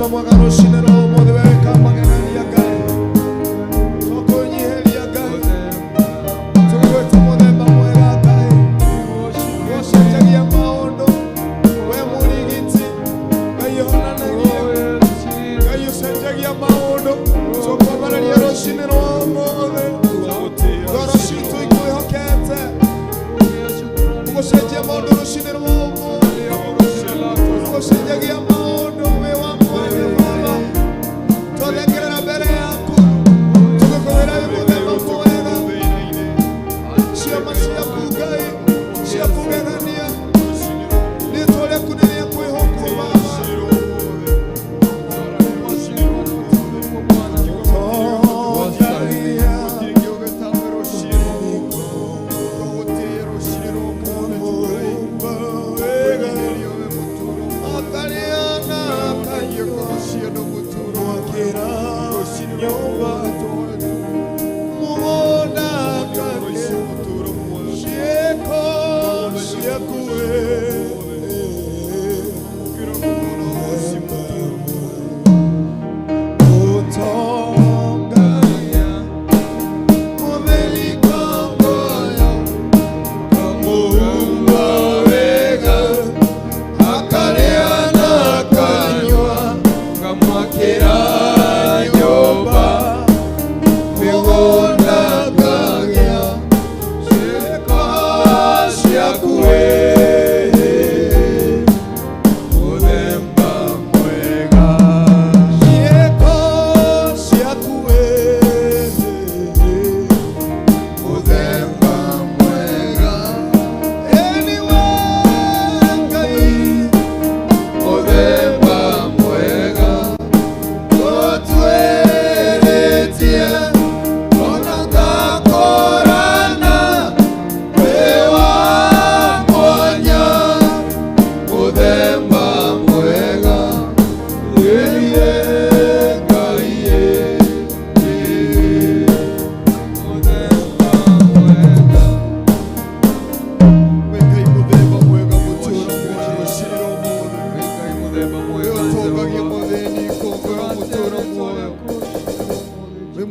Muthemba mwega rũcinĩ rwa ũmũthĩ we wĩkaga magegania Ngai. Tũkũnyiheria Ngai. Tũgwĩta mũthemba mwega Ngai. Ũcenjagia maũndũ. We mũrigiti. Ngai ũhonanagia. Ngai ũcenjagia maũndũ. Tũkwambararia rũcinĩ rwa ũmũthĩ. Ngoro citũ ikwĩhokete. Ũgũcenjia maũndũ rũcinĩ rwa ũmũthĩ. Ũgũcenjagia maũndũ wĩ wa mwanya Baba. Twathengerera mbere yaku. Tũgũkwĩra wĩ mũthemba mwega. Ciama ciaku Ngai cia kũgegania. Rĩtwa rĩaku nĩ rĩa kwĩhokwo Baba.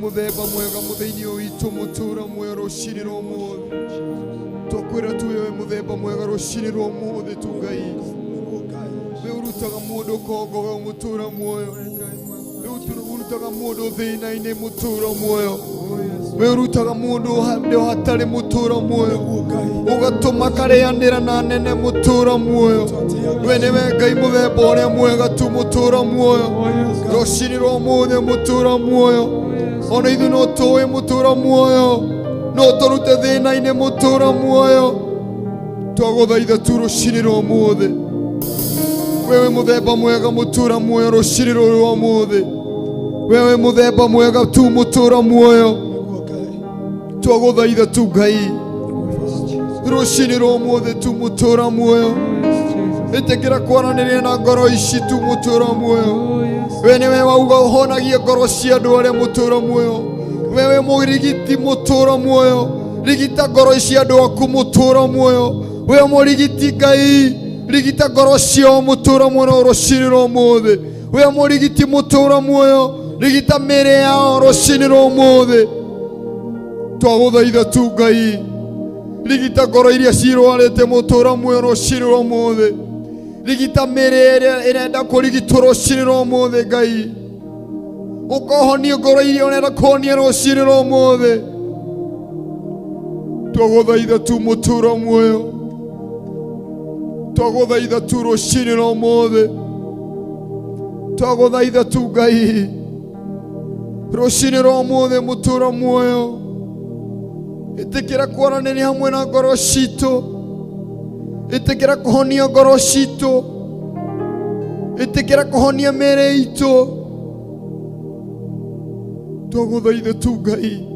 Muthemba mwega muthĩinĩ witũ mũtũra muoyo rũcinĩ rwa ũmũthĩ. Twakwĩra tu wewe mũthemba mwega rũcinĩ rwa ũmũthĩ tu Ngai. We ũrutaga mũndũ kongo we mũtũra muoyo. We ũrutaga mũndũ thĩna-inĩ mũtũra muoyo. We ũrutaga mũndũ handũ hatarĩ mũtũra muoyo. Ũgatũma karĩanĩra na nene mũtũra muoyo. We nĩwe Ngai mũthemba ũrĩa mwega tu mũtũra muoyo. Rũcinĩ rwa ũmũthĩ mũtũra muoyo. Ona ithuĩ no tũĩ mũtũra muoyo. No tũrute thĩna-inĩ mũtũra muoyo. Twagũthaitha tu rũcinĩ rwa ũmũthĩ. Wewe mũthemba mwega mũtũra muoyo rũcinĩ rũrũ rwa ũmũthĩ. Wewe mũthemba mwega tu mũtũra muoyo. Twagũthaitha tu Ngai. Rũcinĩ rwa ũmũthĩ tu mũtũra muoyo. Ĩtĩkĩra kwaranĩria na ngoro ici tu mũtũra muoyo. We nĩwe wauga ũhonagie ngoro cia andũ arĩa mũtũra muoyo. Wewe mũrigiti mũtũra muoyo. Rigita ngoro cia andũ aku mũtũra muoyo. We mũrigiti Ngai. Rigita ngoro ciao mũtũra muoyo rũcinĩ rwa ũmũthĩ. We mũrigiti mũtũra muoyo. Rigita mĩĩrĩ yao rũcinĩ rwa ũmũthĩ. Twagũthaitha tu Ngai. Rigita ngoro iria cirwarĩte mũtũra muoyo rũcinĩ rwa ũmũthĩ. Rigita mĩĩrĩ ĩrĩa ĩrenda kũrigitwo rũcinĩ rwa ũmũthĩ Ngai. Ũkohonia ngoro iria ũrenda kũhonia rũcinĩ rwa ũmũthĩ. Twagũthaitha tu mũtũra muoyo. Twagũthaitha tu rũcinĩ rwa ũmũthĩ. Twagũthaitha tu Ngai. Rũcinĩ rwa ũmũthĩ mũtũra muoyo. Ĩtĩkĩra kwaranĩria hamwe na ngoro citũ. Ĩtĩkĩra kũhonia ngoro citũ. Ĩtĩkĩra kũhonia mĩĩrĩ itũ. Twagũthaitha tu Ngai.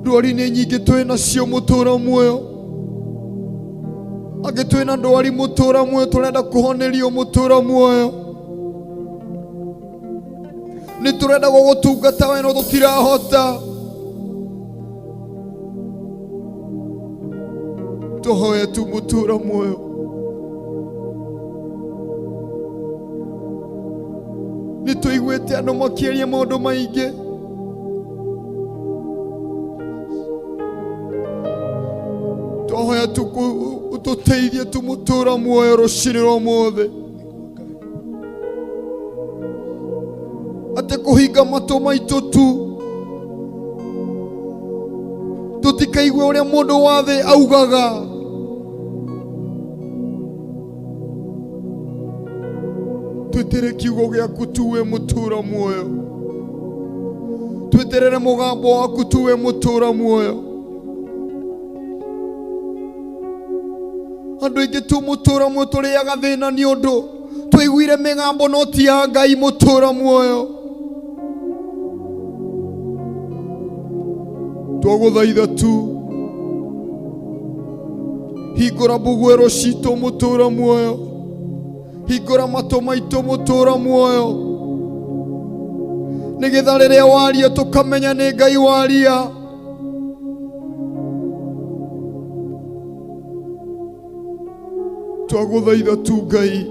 Ndwari nĩ nyingĩ twĩ nacio mũtũra muoyo. Angĩ twĩna ndwari mũtũra muoyo tũrenda kũhonerio mũtũra muoyo. Nĩ tũrenda gũgũtungata we no tũtirahota. Tũhoe tu mũtũra muoyo. Tũiguĩte andũ makĩaria maũndũ maingĩ. Twahoya ũtũteithie tũmũtũra muoyo rũcinĩ rwa ũmũthĩ, atĩ kũhinga matũ maitũ tu tũtikaigue ũrĩa mũndũ wa thĩ augaga. Twĩtĩre kiugo gĩaku tu wĩ mũtũra muoyo, twĩterere mũgambo waku tu wĩ mũtũra muoyo. Andũ aingĩ tu mũtũra muoyo tũrĩaga thĩna nĩ ũndũ twaiguire mĩgambo no ti ya Ngai mũtũra muoyo. Twagũthaitha tu hingũra mbugwero citũ mũtũra muoyo, hingũra matũ maitũ mũtũra muoyo, nĩgetha rĩrĩa waria tũkamenya nĩ Ngai waria. Twagũthaitha tu Ngai,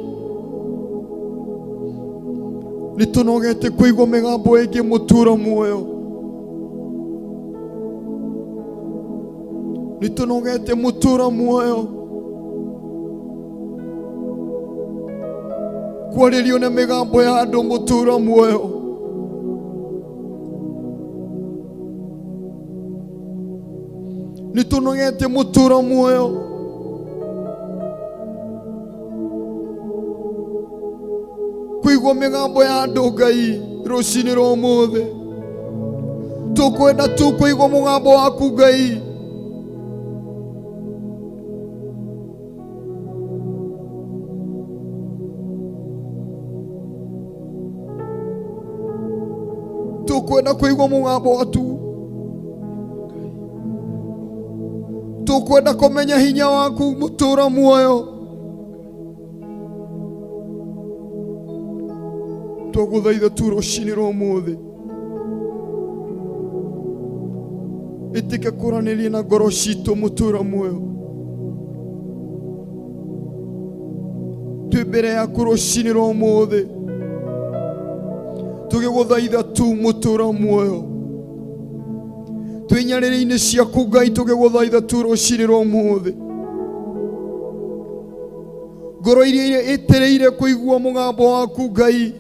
nĩ tũnogete kũigua mĩgambo ĩngĩ mũtũra muoyo, nĩ tũnogete mũtũra muoyo kwarĩrio na mĩgambo ya andũ mũtũra muoyo. Nĩ tũnogete mũtũra muoyo kũigua mĩgambo ya andũ Ngai rũcinĩ rwa ũmũthĩ. Tũkwenda tu kũigua mũgambo waku Ngai. Tũkwenda kũigua mũgambo waku, tũkwenda kũmenya hinya waku mũtũra muoyo. Twagũthaitha tu rũcinĩ rwa ũmũthĩ, ĩtĩke kũranĩria na ngoro citũ mũtũra muoyo. Twĩ mbere yaku rũcinĩ rwa ũmũthĩ tũgĩgũthaitha tu mũtũra muoyo, twĩ nyarĩrĩ-inĩ ciaku Ngai tũgĩgũthaitha tu rũcinĩ rwa ũmũthĩ. Ngoro iria ĩtereire kũigua mũgambo waku Ngai,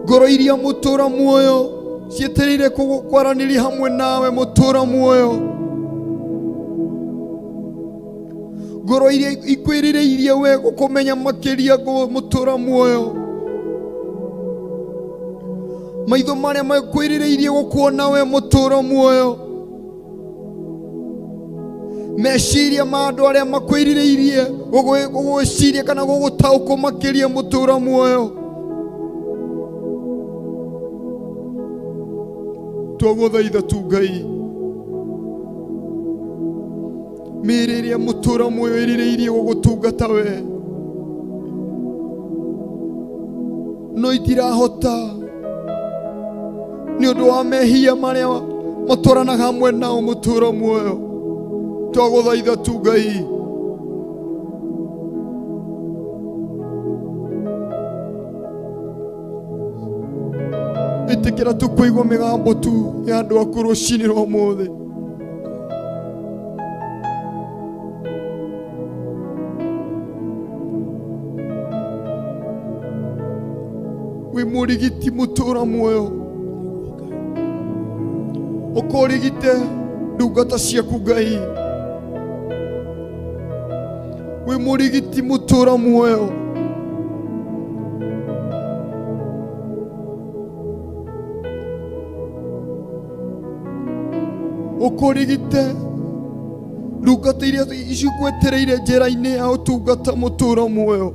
ngoro iria mũtũra muoyo cietereire kwaranĩria hamwe nawe mũtũra muoyo, ngoro iria ikwĩrĩrĩirie we gũkũmenya makĩria mũtũra muoyo, maitho marĩa makwĩrĩrĩirie gũkuona we mũtũra muoyo, meciria ma andũ arĩa makwĩrirĩirie gũgwĩciria kana gũgũtaũkwo makĩria mũtũra muoyo. Twagũthaitha tu Ngai, mĩĩrĩ ĩrĩa mũtũra muoyo ĩrirĩirie gũgũtungata we no itirahota nĩ ũndũ wa mehia marĩa matwaranaga hamwe nao mũtũra muoyo. Twagũthaitha tu Ngai, ĩtĩkĩra tu kũigua mĩgambo tu ya andũ aku rũcinĩ rwa ũmũthĩ. Wĩ mũrigiti mũtũra muoyo, ũkũrigite ndungata ciaku Ngai. Wĩ mũrigiti mũtũra muoyo, ũkũrigite ndungata iria cigwetereire njĩra-inĩ ya ũtungata mũtũra muoyo.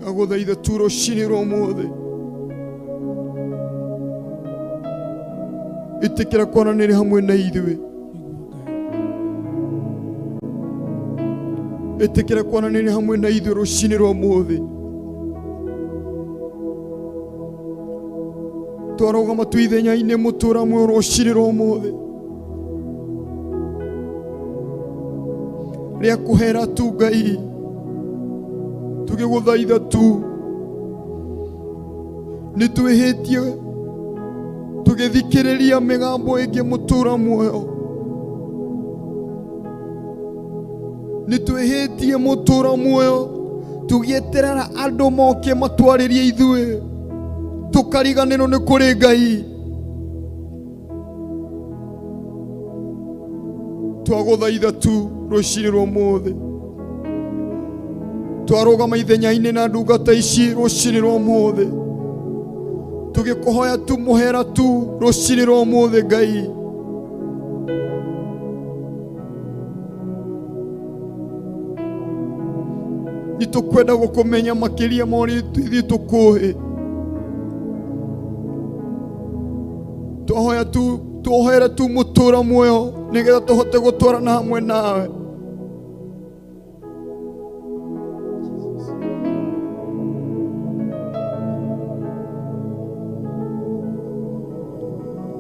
Agũthaitha tu rũcinĩ rwa ũmũthĩ, ĩtĩkĩra kwaranĩria hamwe na ithuĩ, ĩtĩkĩra kwaranĩria hamwe na ithuĩ rũcinĩ rwa ũmũthĩ. Twarũgama tu ithenya-inĩ mũtũra muoyo rũcinĩ rwa ũmũthĩ. Rĩa kũhera tu Ngai, tũgĩgũthaitha tu. Nĩ twĩhĩtie tũgĩthikĩrĩria mĩgambo ĩngĩ mũtũra muoyo. Nĩ twĩhĩtie mũtũra muoyo tũgĩeterera andũ moke matwarĩrie ithuĩ, tũkariganĩrwo nĩ kũrĩ Ngai. Twagũthaitha tu rũcinĩ rwa ũmũthĩ, twarũgama ithenya-inĩ na ndungata ici rũcinĩ rwa ũmũthĩ, tũgĩkũhoya tu mũhera tu rũcinĩ rwa ũmũthĩ Ngai. Nĩ tũkwenda gũkũmenya makĩria ma ũrĩa ithuĩ tũkũĩ. Twahoya tu, tuohere tu mũtũra muoyo nĩgetha tũhote gũtwarana hamwe nawe.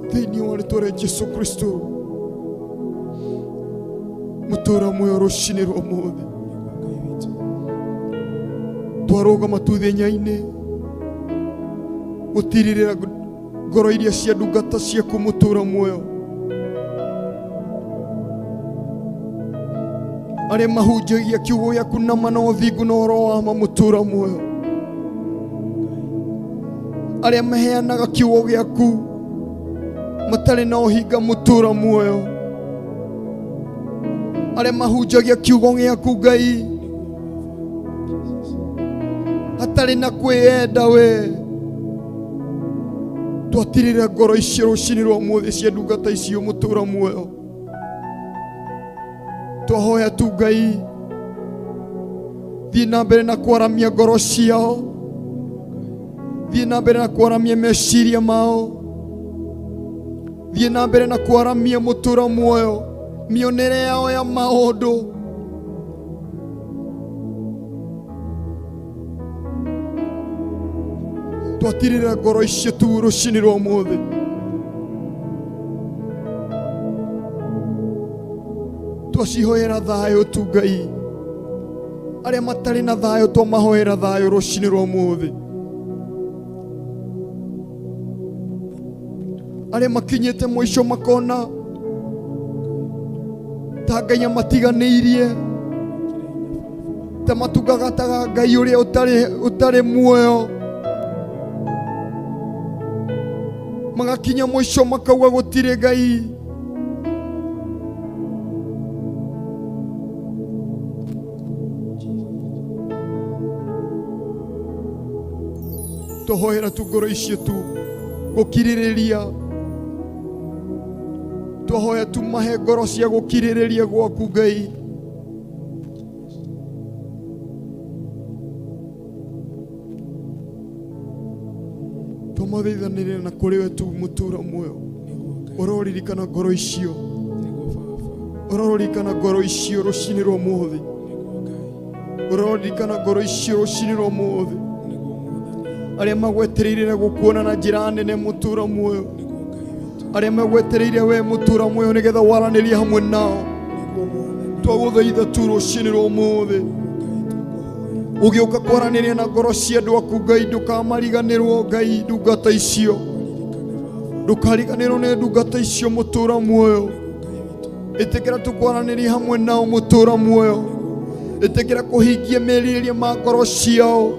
Thĩinĩ wa rĩtwa rĩa Jesu Kristo, mũtũra muoyo rũcinĩ rwa ũmũthĩ, twarũgama tu ithenya-inĩ gũtirĩrĩra ngoro iria cia ndungata ciaku mũtũra muoyo, arĩa mahunjagia kiugo gĩaku na ma na ũthingu na ũhoro wa ma mũtũra muoyo, arĩa maheanaga kiugo gĩaku matarĩ na ũhinga mũtũra muoyo, arĩa mahunjagia kiugo gĩaku Ngai hatarĩ na kwĩyenda we. Twatirĩrĩra ngoro icio rũcinĩ rwa ũmũthĩ cia ndungata icio mũtũra muoyo. Twahoya tu Ngai, thiĩ na mbere na kwaramia ngoro ciao, thiĩ na mbere na kwaramia meciria mao, thiĩ na mbere na kwaramia mũtũra muoyo mĩonere yao ya maũndũ. Twatirĩrĩra ngoro icio tu rũcinĩ rwa ũmũthĩ. Twacihoera thayũ tu Ngai, arĩa matarĩ na thayũ twamahoera thayũ rũcinĩ rwa ũmũthĩ. Arĩa makinyĩte mũico makona ta Ngai amatiganĩirie, ta matungataga Ngai ũrĩa ũtarĩ muoyo, magakinya mũico makauga gũtirĩ Ngai. Tũhoera tu ngoro icio tu gũkirĩrĩria, twahoya tu mahe ngoro cia gũkirĩrĩria gwaku Ngai. Twamathaithanĩrĩra na kũrĩ we tu mũtũra muoyo, ũroririkana ngoro icio, ũroririkana ngoro icio rũcinĩ rwa ũmũthĩ, ũroririkana ngoro icio rũcinĩ rwa ũmũthĩ, arĩa magwetereire na gũkuona na njĩra nene mũtũra muoyo, arĩa magwetereire we mũtũra muoyo nĩgetha waranĩrie hamwe nao. Twagũthaitha tu rũcinĩ rwa ũmũthĩ, ũgĩũka kwaranĩria na ngoro cia andũ aku Ngai, ndũkamariganĩrwo Ngai ndungata icio, ndũkariganĩrwo nĩ ndungata icio mũtũra muoyo. Ĩtĩkĩra tũkwaranĩrie hamwe nao mũtũra muoyo, ĩtĩkĩra kũhingia merirĩria ma ngoro ciao,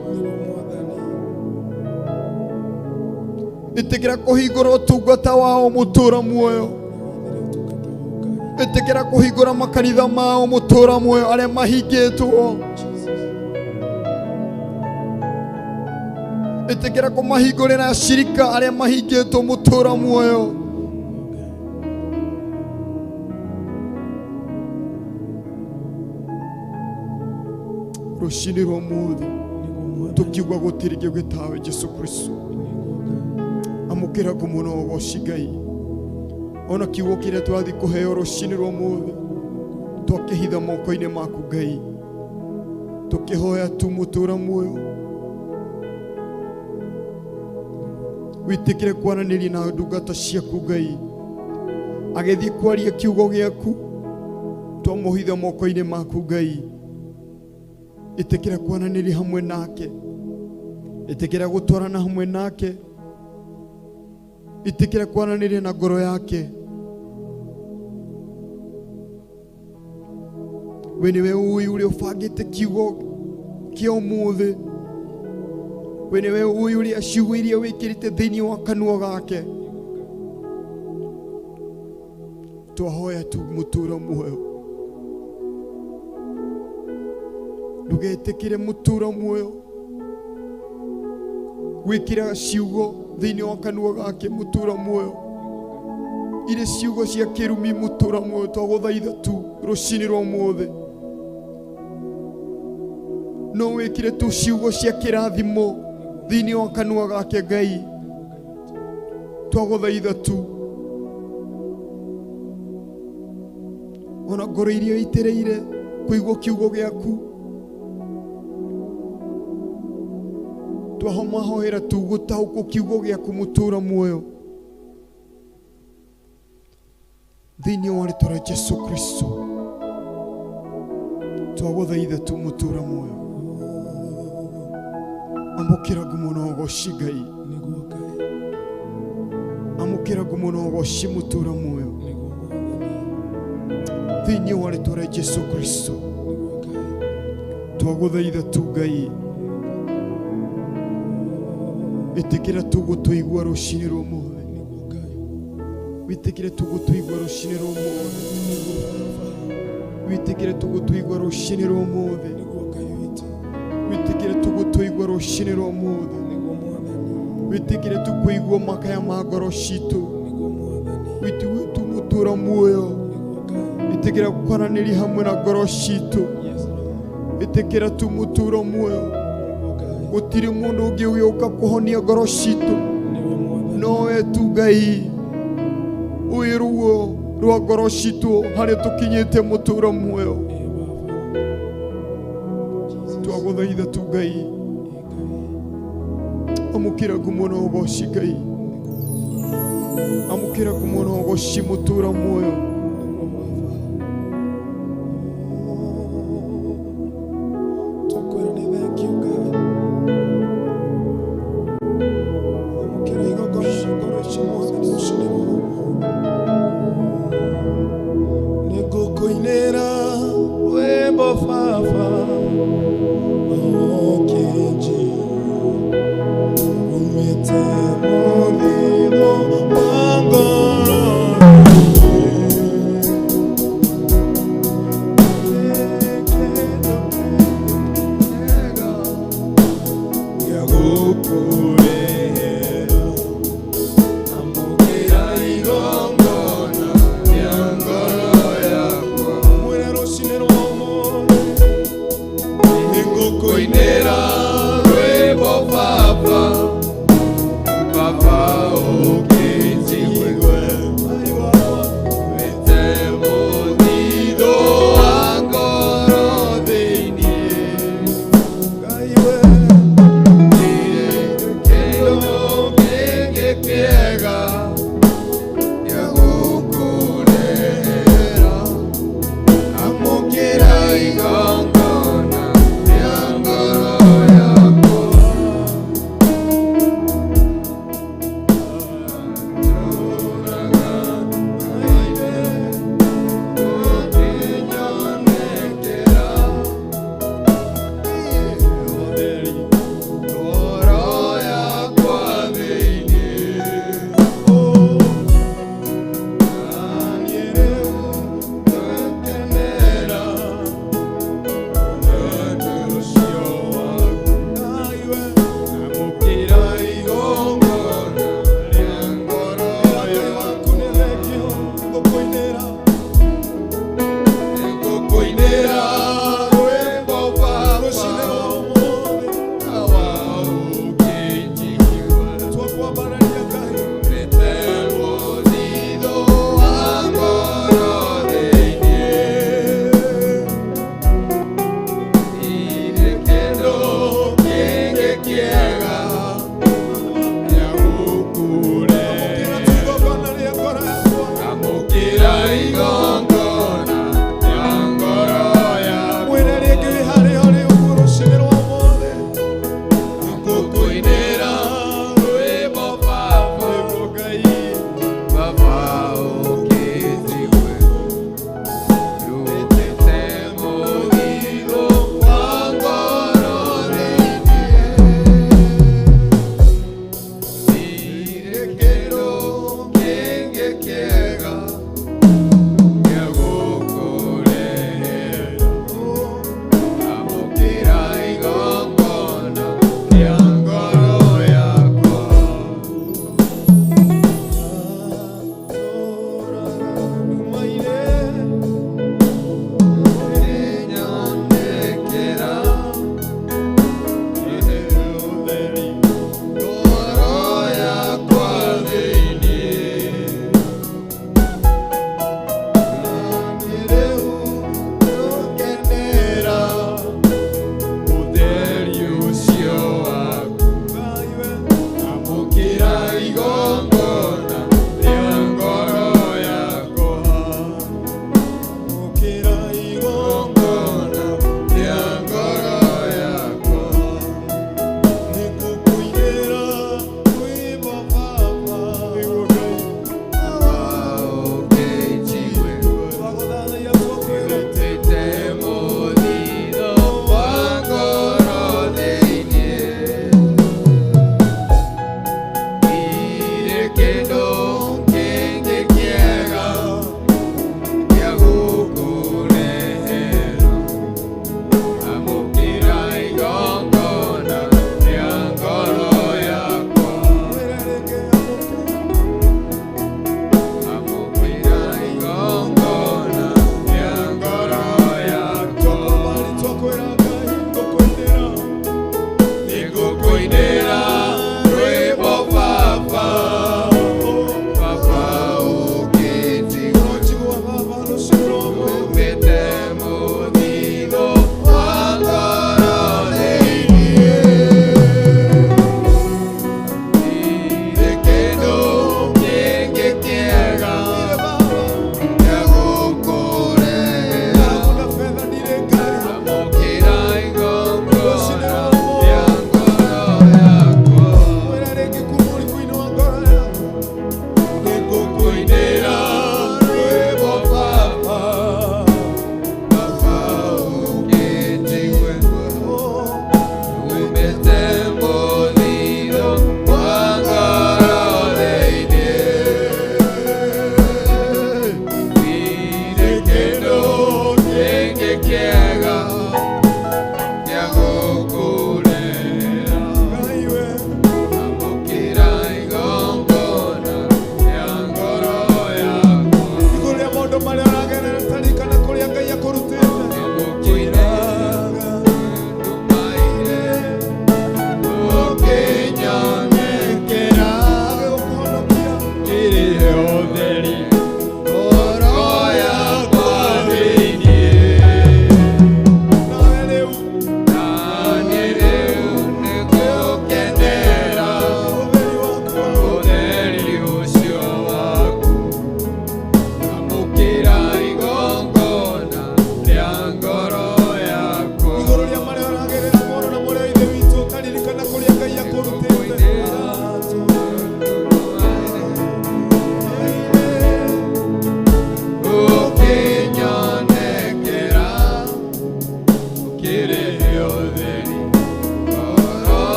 ĩtĩkĩra kũhingũra ũtungata wao mũtũra muoyo, ĩtĩkĩra kũhingũra makanitha mao mũtũra muoyo arĩa mahingĩtwo, ĩtĩkĩra kũmahingũrĩra acirika arĩa mahingĩtwo mũtũra muoyo. Rũcinĩ rwa ũmũthĩ tũkiuga gũtirĩ kĩngĩ tawe Jesu Kristo, amũkĩra ngumo na ũgoci Ngai. Ona kiugo kĩrĩa tũrathiĩ kũheo rũcinĩ rwa ũmũthĩ twakĩhitha moko-inĩ maku Ngai, tũkĩhoya tu mũtũra muoyo wĩtĩkĩre kwaranĩria na ndungata ciaku Ngai, agĩthiĩ kwaria kiugo gĩaku Twamuhitha moko-inĩ maku Ngai. Ĩtĩkĩra kwananĩria hamwe nake, ĩtĩkĩra gũtwarana hamwe nake, ĩtĩkĩra kwananĩria na ngoro yake. We nĩwe ũĩ ũrĩa ũbangĩte kiugo kĩa ũmũthĩ. We nĩwe ũĩ ũrĩa ciugo iria wĩkĩrĩte thĩinĩ wa kanua gake. Twahoya tu mũtũra muoyo, ndũgetĩkĩre mũtũra muoyo gwĩkĩra ciugo thĩinĩ wa kanua gake mũtũra muoyo, irĩ ciugo cia kĩrumi mũtũra muoyo. Twagũthaitha tu rũcinĩ rwa ũmũthĩ, no wĩkĩre tu ciugo cia kĩrathimo thĩinĩ wa kanua gake Ngai. Twagũthaitha tu ona ngoro iria ĩitĩrĩire kũigua kiugo gĩaku, twahomahoera tu gũtaũkwo kiugo gĩaku mũtũra muoyo thĩinĩ wa rĩtwa rĩa Jesu Kristo. Twagũthaitha tu mũtũra muoyo, amũkĩra ngumo na ũgoci Ngai, amũkĩra ngumo na ũgoci mũtũra muoyo thĩinĩ wa rĩtwa rĩa Jesu Kristo. Twagũthaitha tu Ngai, ĩtĩkĩra tu gũtũigua rũcinĩ rwa ũmũthĩ, wĩtĩkĩre tu gũtũigua rũcinĩ rwa ũmũthĩ, wĩtĩkĩre tu gũtũigua rũcinĩ rwa ũmũthĩ, wĩtĩkĩre tu gũtũigua rũcinĩ rwa ũmũthĩ, wĩtĩkĩre tu kũigua makaya ma ngoro citũ, wĩtĩkĩre tu mũtũra muoyo, ĩtĩkĩra kwaranĩria hamwe na ngoro citũ, ĩtĩkĩra tu mũtũra muoyo. Gũtirĩ mũndũ ũngĩ ũgĩũka kũhonia ngoro citũ nowe tu Ngai ũĩ ruo rwa ngoro citũ harĩa tũkinyĩte mũtũra muoyo. Twagũthaitha tu Ngai, amũkĩra ngumo na ũgoci Ngai, amũkĩra ngumo na ũgoci mũtũra muoyo.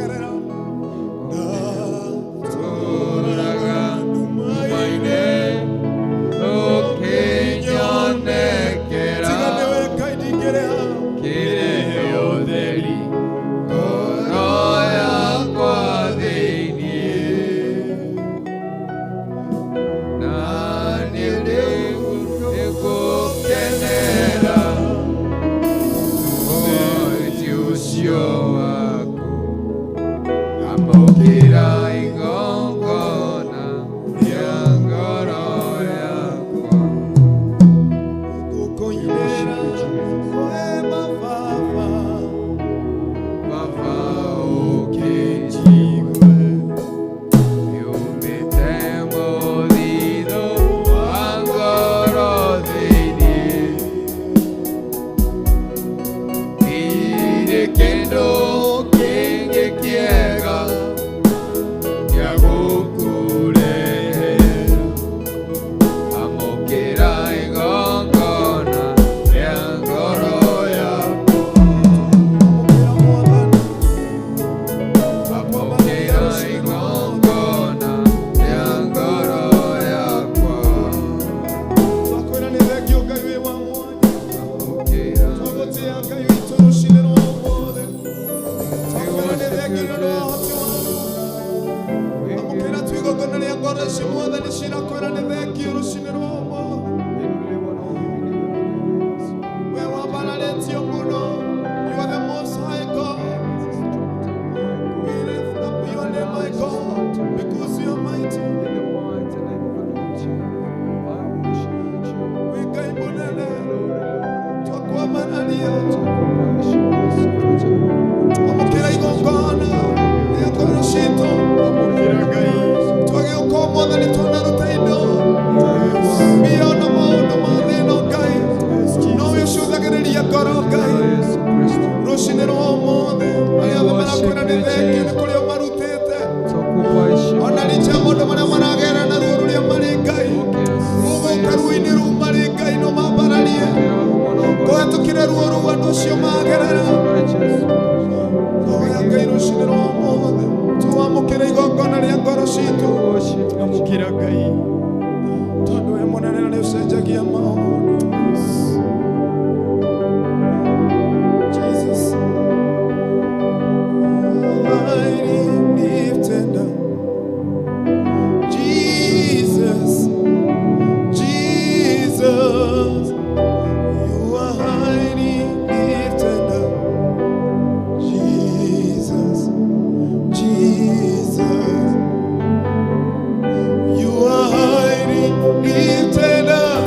Tũracerera ndatũraga nduma-inĩ Ũkĩnyonekera tiga nĩwe Ngai ndingĩrĩha kĩrĩ ũtheri ngoro yakwa thĩinĩ na niĩ rĩu nĩngũkenera ũhoti ũcio waku amũkĩra igongona rĩa ngoro yakwa. Gũkũinĩra wema Baba. Baba ũkĩnjigue yumĩte mũthithũ wa ngoro thĩinĩ ndirĩ kĩndũ kĩngĩ kĩega gĩa gũkũrehera amũkĩra igongona rĩa ngoro yakwa. Amũkĩra Mwathani. Amũkĩra igongona rĩa ngoro yakwa. Twakwĩra nĩ thengiũ Ngai wĩ wa mwanya. Amũkĩra. Twagũtĩĩa Ngai witũ rũcinĩ rwa ũmũthĩ. Twakwĩra nĩ thengiũ nĩ ũndũ wa ũhoti waku. Amũkĩra tu igongona rĩa ngoro ici Mwathani cirakwĩra nĩ thengiũ rũcinĩ rwa ũmũthĩ. We wambararĩtio mũno. You are the most high God. We lift up your name, my God, because you are mighty. Wĩ Ngai mũnene. Twakwambararia. Amũkĩra igongona rĩa ngoro citũ. Twagĩũka ũmũthĩ nĩ tũnaruta indo mbia na maũndũ ma thĩ ĩno Ngai no we ũcũthagĩrĩria ngoro Ngai rũcinĩ rwa ũmũthĩ arĩa othe marakwĩra nĩ thengiũ nĩ kũrĩa ũmarutĩte ona licha ya maũndũ marĩa maragera na ruo rũrĩa marĩ Ngai ũgũka ruo-inĩ rũu marĩ Ngai no mambararie kũhetũkĩre ruo rũu andũ acio magerera Hoya Ngai rũcinĩ rwa ũmũthĩ tũwamũkĩre igongona rĩa ngoro citũ amũkĩra Ngai tondũ we mũnene na nĩ ũcenjagia maũndũ. Jesus. Highly lifted up. Jesus, Jesus, you are highly lifted up. Jesus, Jesus, you are highly lifted up.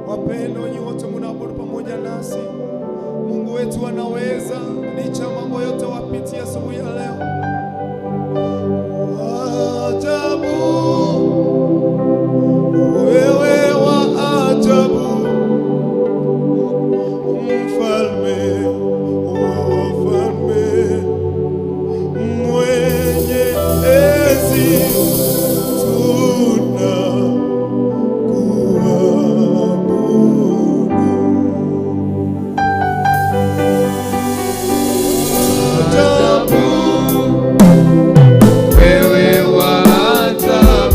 Wapendwa, nyinyi wote mnaabudu pamoja nasi. Mungu wetu anaweza licha ya mambo yote wapitia asubuhi ya leo. Ajabu, wewe wa ajabu, mfalme wa wafalme, mwenye enzi, tunakuabudu. Ajabu, Wewe wa ajabu,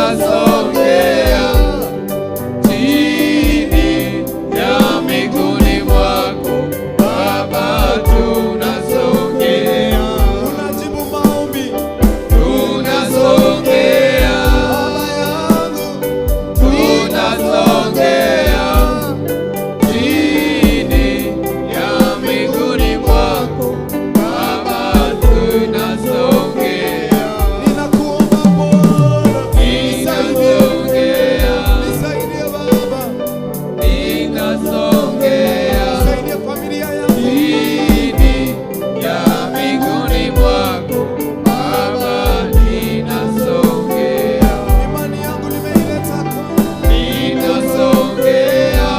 Ninasongea chini ya miguuni mwako Baba, tunasongea, Unajibu maombi tunasongea, Baba yangu, tunasongea chini ya miguuni mwako Baba, tunasongea, ninakuomba Bwana, nisaidie, ninasongea, nisaidie Baba, ninasongea nisaidie familia yangu. chini ya miguuni mwako Baba, ninasongea, Imani yangu nimeileta kwako. Ninasongea,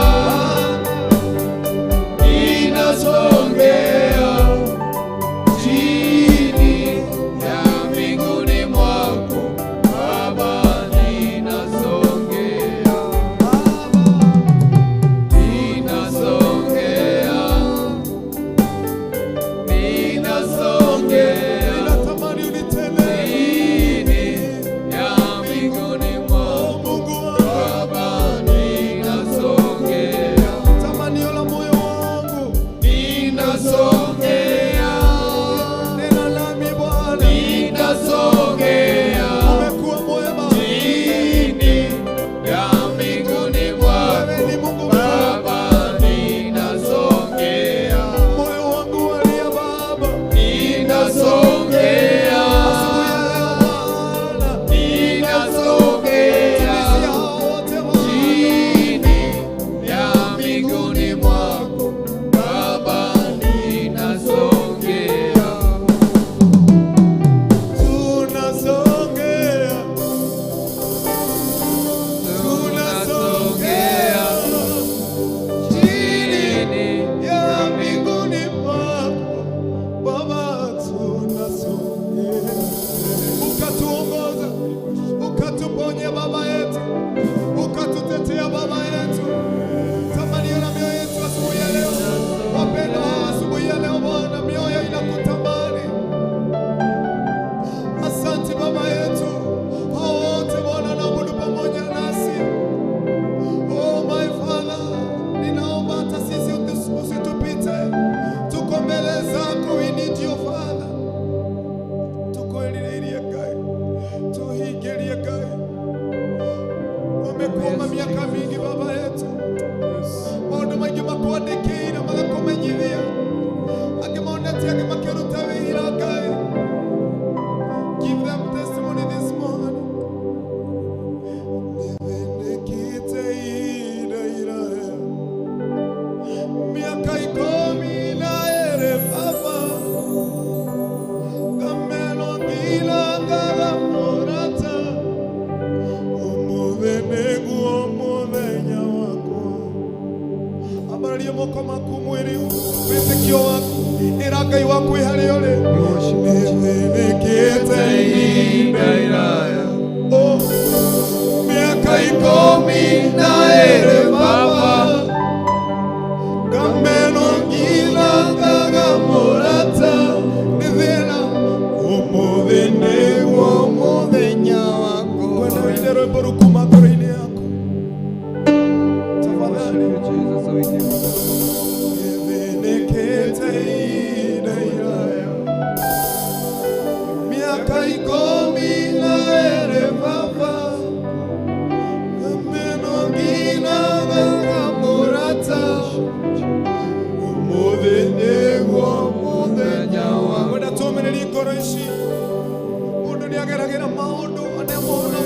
ninasongea chini ya miguuni mwako Baba, ninasongea, ninasongea, ninasongea Ninatamani unitendee chini ya miguuni mwako Mungu wangu, Baba, ninasongea, tamanio la moyo wangu, ninasongea, nena nami Bwana, ninasongea umekuwa mwema, chini ya miguuni mwako wewe ni Mungu mwema. Baba, ninasongea, Moyo wangu walia Baba, ninasongea, asubuhi ya leo Bwana, ninasongea timizia hao wote Bwana, chini ya miguuni mwako Baba, ninasongea, tunasongea, tunasongea chini ya mbinguni mwako Baba, tunasongea, ukatuongoza, ukatuponya Baba yetu, ukatutetea Baba yetu. Tamanio la mioyo yetu asubuhi ya leo, wapendwa hawa asubuhi ya leo Bwana, mioyo inakutamani. Asante Baba yetu, hao wote Bwana naabudu pamoja nasi. Oh my Father, ninaomba hata sisi usitupite, tuko mbele zako, we need you Father. Tukwelilie Ngai, tuhigelie Ngai. Wamekuomba miaka mingi Baba yetu, maũndũ maingĩ makwandĩkĩire magakũmenyithia, angĩ monetie, angĩ makĩruta wĩra Ngai. Give them testimony this morning. Nĩthĩnĩkĩte ihinda iraya, miaka 12 Baba, ngameno nginya ngaga mũrata, ũmũthĩ nĩguo mũthenya wakwa. Ambararia moko maku mwĩrĩ, wĩtĩkio waku, ĩra Ngai waku ĩ harĩa ũrĩ. Nĩthĩnĩkĩte ihinda iraya Oh, miaka 12 Baba, ngameno nginya ngaga mũrata, nĩ thĩna ũmũthĩ nĩguo Mũthenya wakwa. Kwenda wĩine rwĩmbo rũu kuma ngoro-inĩ yaku tafadhali. Jesus, we give you Nĩthĩnĩkĩte ihinda iraya, miaka 12 Baba, ngameno nginya ngaga mũrata, ũmũthĩ nĩguo mũthenya wakwa. Wenda tũũmĩrĩrie ngoro ici, mũndũ nĩageragĩra maũndũ anemona.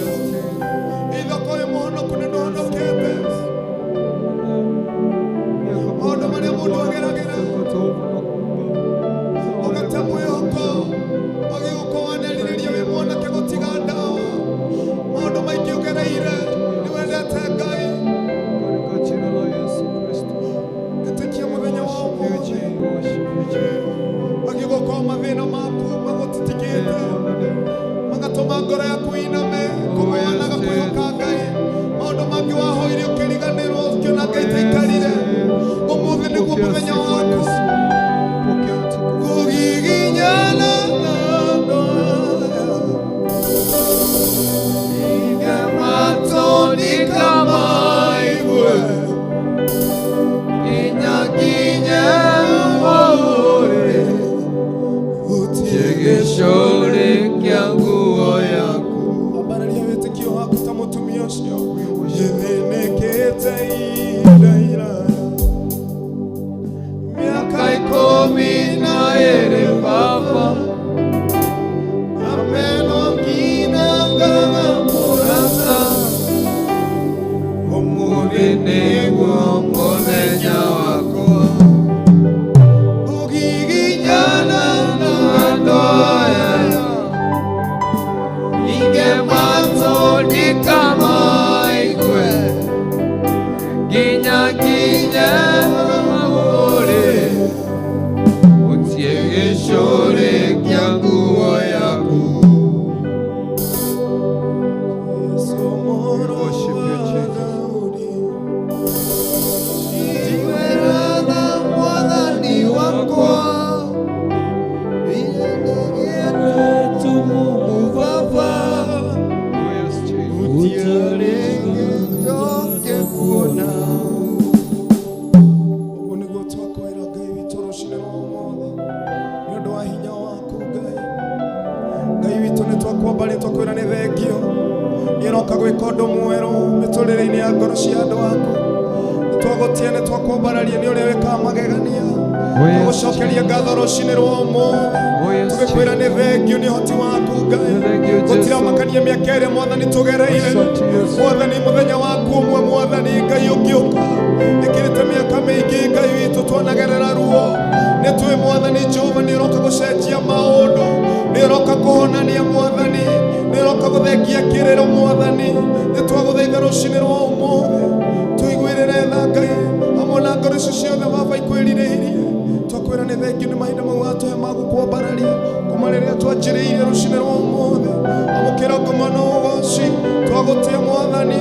Mũtumia ũcio ĩthĩnĩkĩte ihinda iraya mĩaka 12 baba ameno nginya ngaga mũrata ũmũthĩ nĩguo mũthenya wakwa ũgiginyana na andũ aya Ingematondika maigwe nginya nginye mahũrĩ ũtie gĩcũrĩ kĩa nguo yaku. Yesu mũrũ Worship you, wa Jesus. Daudi. Njiguĩra mwathani wakwa tumumu baba Oh, yes, Jesus. gũtirĩ njoke kuona. Ũguo nĩguo twakwĩra Ngai witũ rũcinĩ rwa ũmũthĩ nĩ ũndũ wa hinya waku Ngai. Ngai witũ nĩ twakwambaria twakwĩra nĩ thengio nĩ ũroka gwĩka ũndũ mwerũ mĩtũrĩre-inĩ ya ngoro cia andũ aku. Nĩ twagũtia nĩ twakwambararia nĩ ũrĩa wĩkaga magegania. Oh, yes, Tũgũcokeria ngatho rũcinĩ rwa ũmũthĩ Oh, yes, tũgĩkwĩra nĩ thengio nĩ ũhoti waku Ngai. Thank you, Jesus. Gũtiramakania mĩaka ĩrĩa mwathani tũgereire Asante, Yesu. mwathani mũthenya waku ũmwe mwathani Ngai ũngĩũka ĩkĩrĩte mĩaka mĩingĩ Ngai witũ twanagerera ruo nĩ tũĩ mwathani Jehova nĩ ũroka gũcenjia maũndũ nĩ ũroka kũhonania mwathani nĩ ũroka gũthengia kĩrĩro mwathani nĩ twagũthaitha rũcinĩ rwa ũmũthĩ tũiguĩrĩre tha Ngai hamwe na ngoro icio ciothe baba ikwĩrirĩirie twakwĩra nĩ thengio nĩ mahinda mau watũhe ma gũkwambararia kuma rĩrĩa twanjĩrĩirie rũcinĩ rwa ũmũthĩ amũkĩra ngoma na ũgoci twagũtĩa mwathani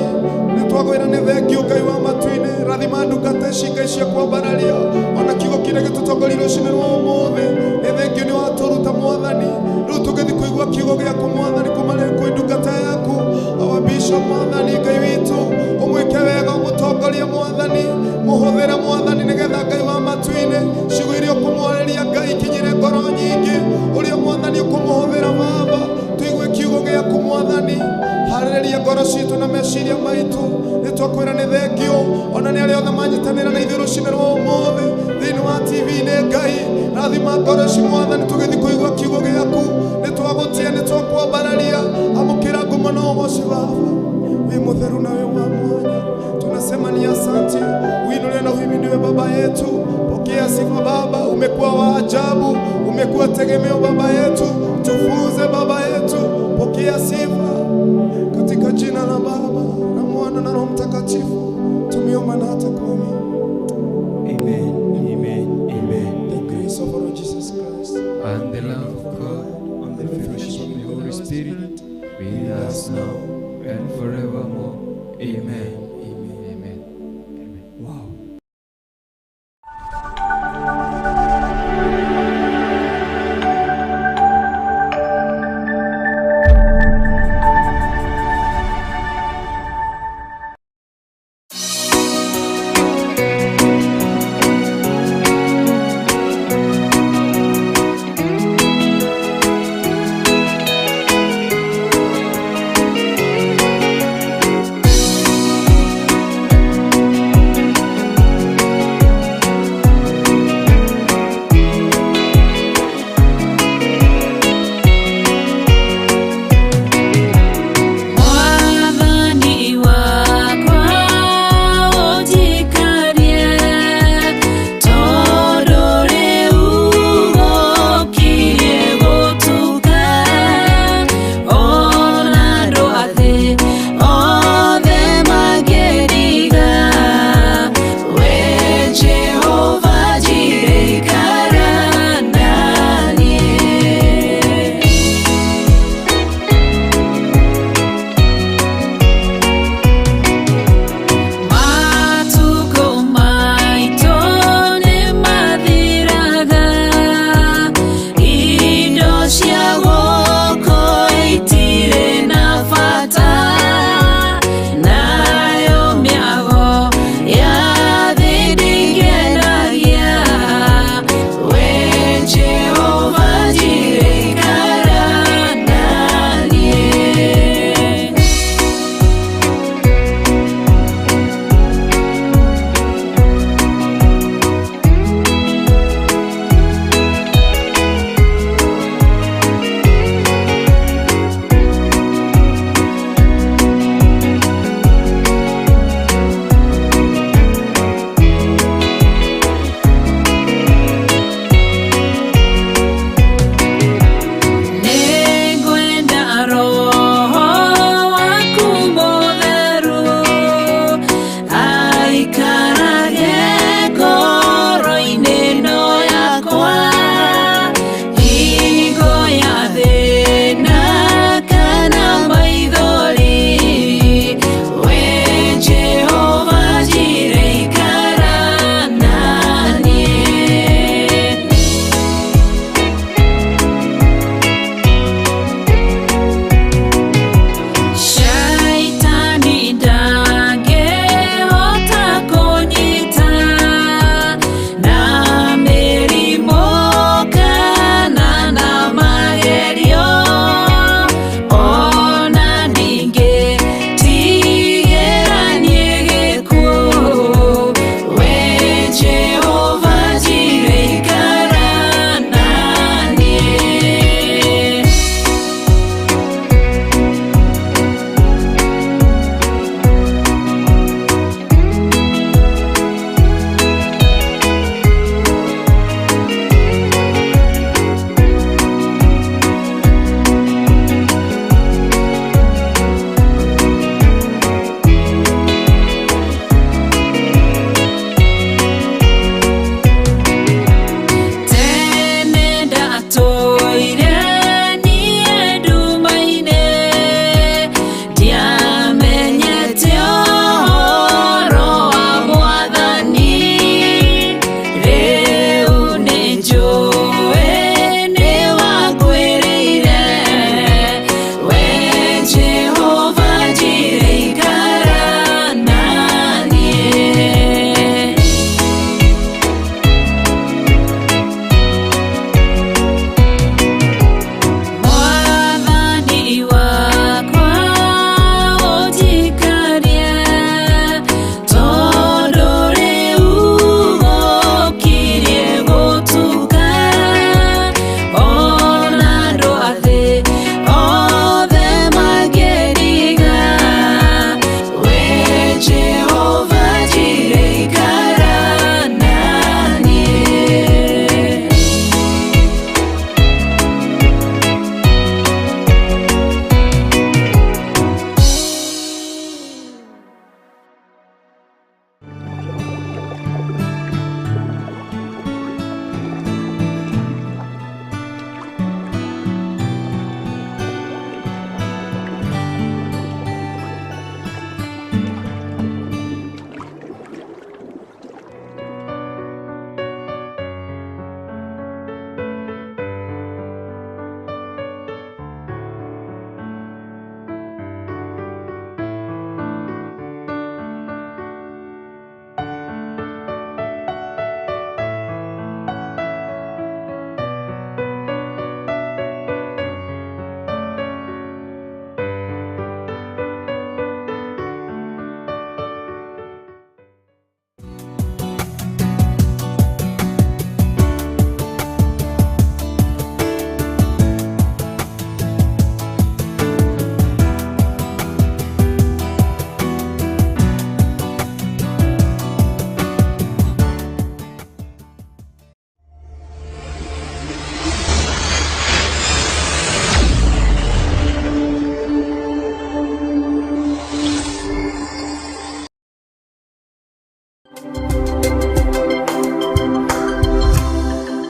nĩ twagwĩra nĩ thengio Ngai wa matu-inĩ rathima ndungata ici Ngai cia kwambararia ona kiugo kĩrĩa gĩtũtongoria rũcinĩ rwa ũmũthĩ nĩ thengio nĩ watũruta mwathani rĩu tũgĩthiĩ kũigua kiugo gĩaku mwathani kuma rĩrĩ kwĩ ndungata yaku our bishop mwathani Ngai witũ ũmwĩke wega ũmũtongorie mwathani mũhũthĩre mwathani nĩgetha Ngai wa matu-inĩ ciugo iria ũkũmwarĩria Ngai ikinyĩre ngoro nyingĩ ũrĩa mwathani ũkũmũhũthĩra baba tũigue kiugo gĩaku mwathani harĩrĩria ngoro citũ na meciria maitũ nĩ twakwĩra nĩ thengio ona nĩ arĩa othe manyitanĩra na ithuĩ rũcinĩ rwa ũmũthĩ thĩinĩ wa TV-inĩ Ngai rathima ngoro ici mwathani tũgĩthiĩ kũigua kiugo gĩaku nĩ twagũtia nĩ twakwambararia amũkĩra ngumo na ũgoci baba wĩ mũtheru na wĩ wa mwanya tunasema ni asante uinuliwe na uhimidiwe baba yetu pokea sifa baba umekuwa wa ajabu umekuwa tegemeo baba yetu tufunze baba yetu pokea sifa katika jina la Baba na Mwana na Roho Mtakatifu.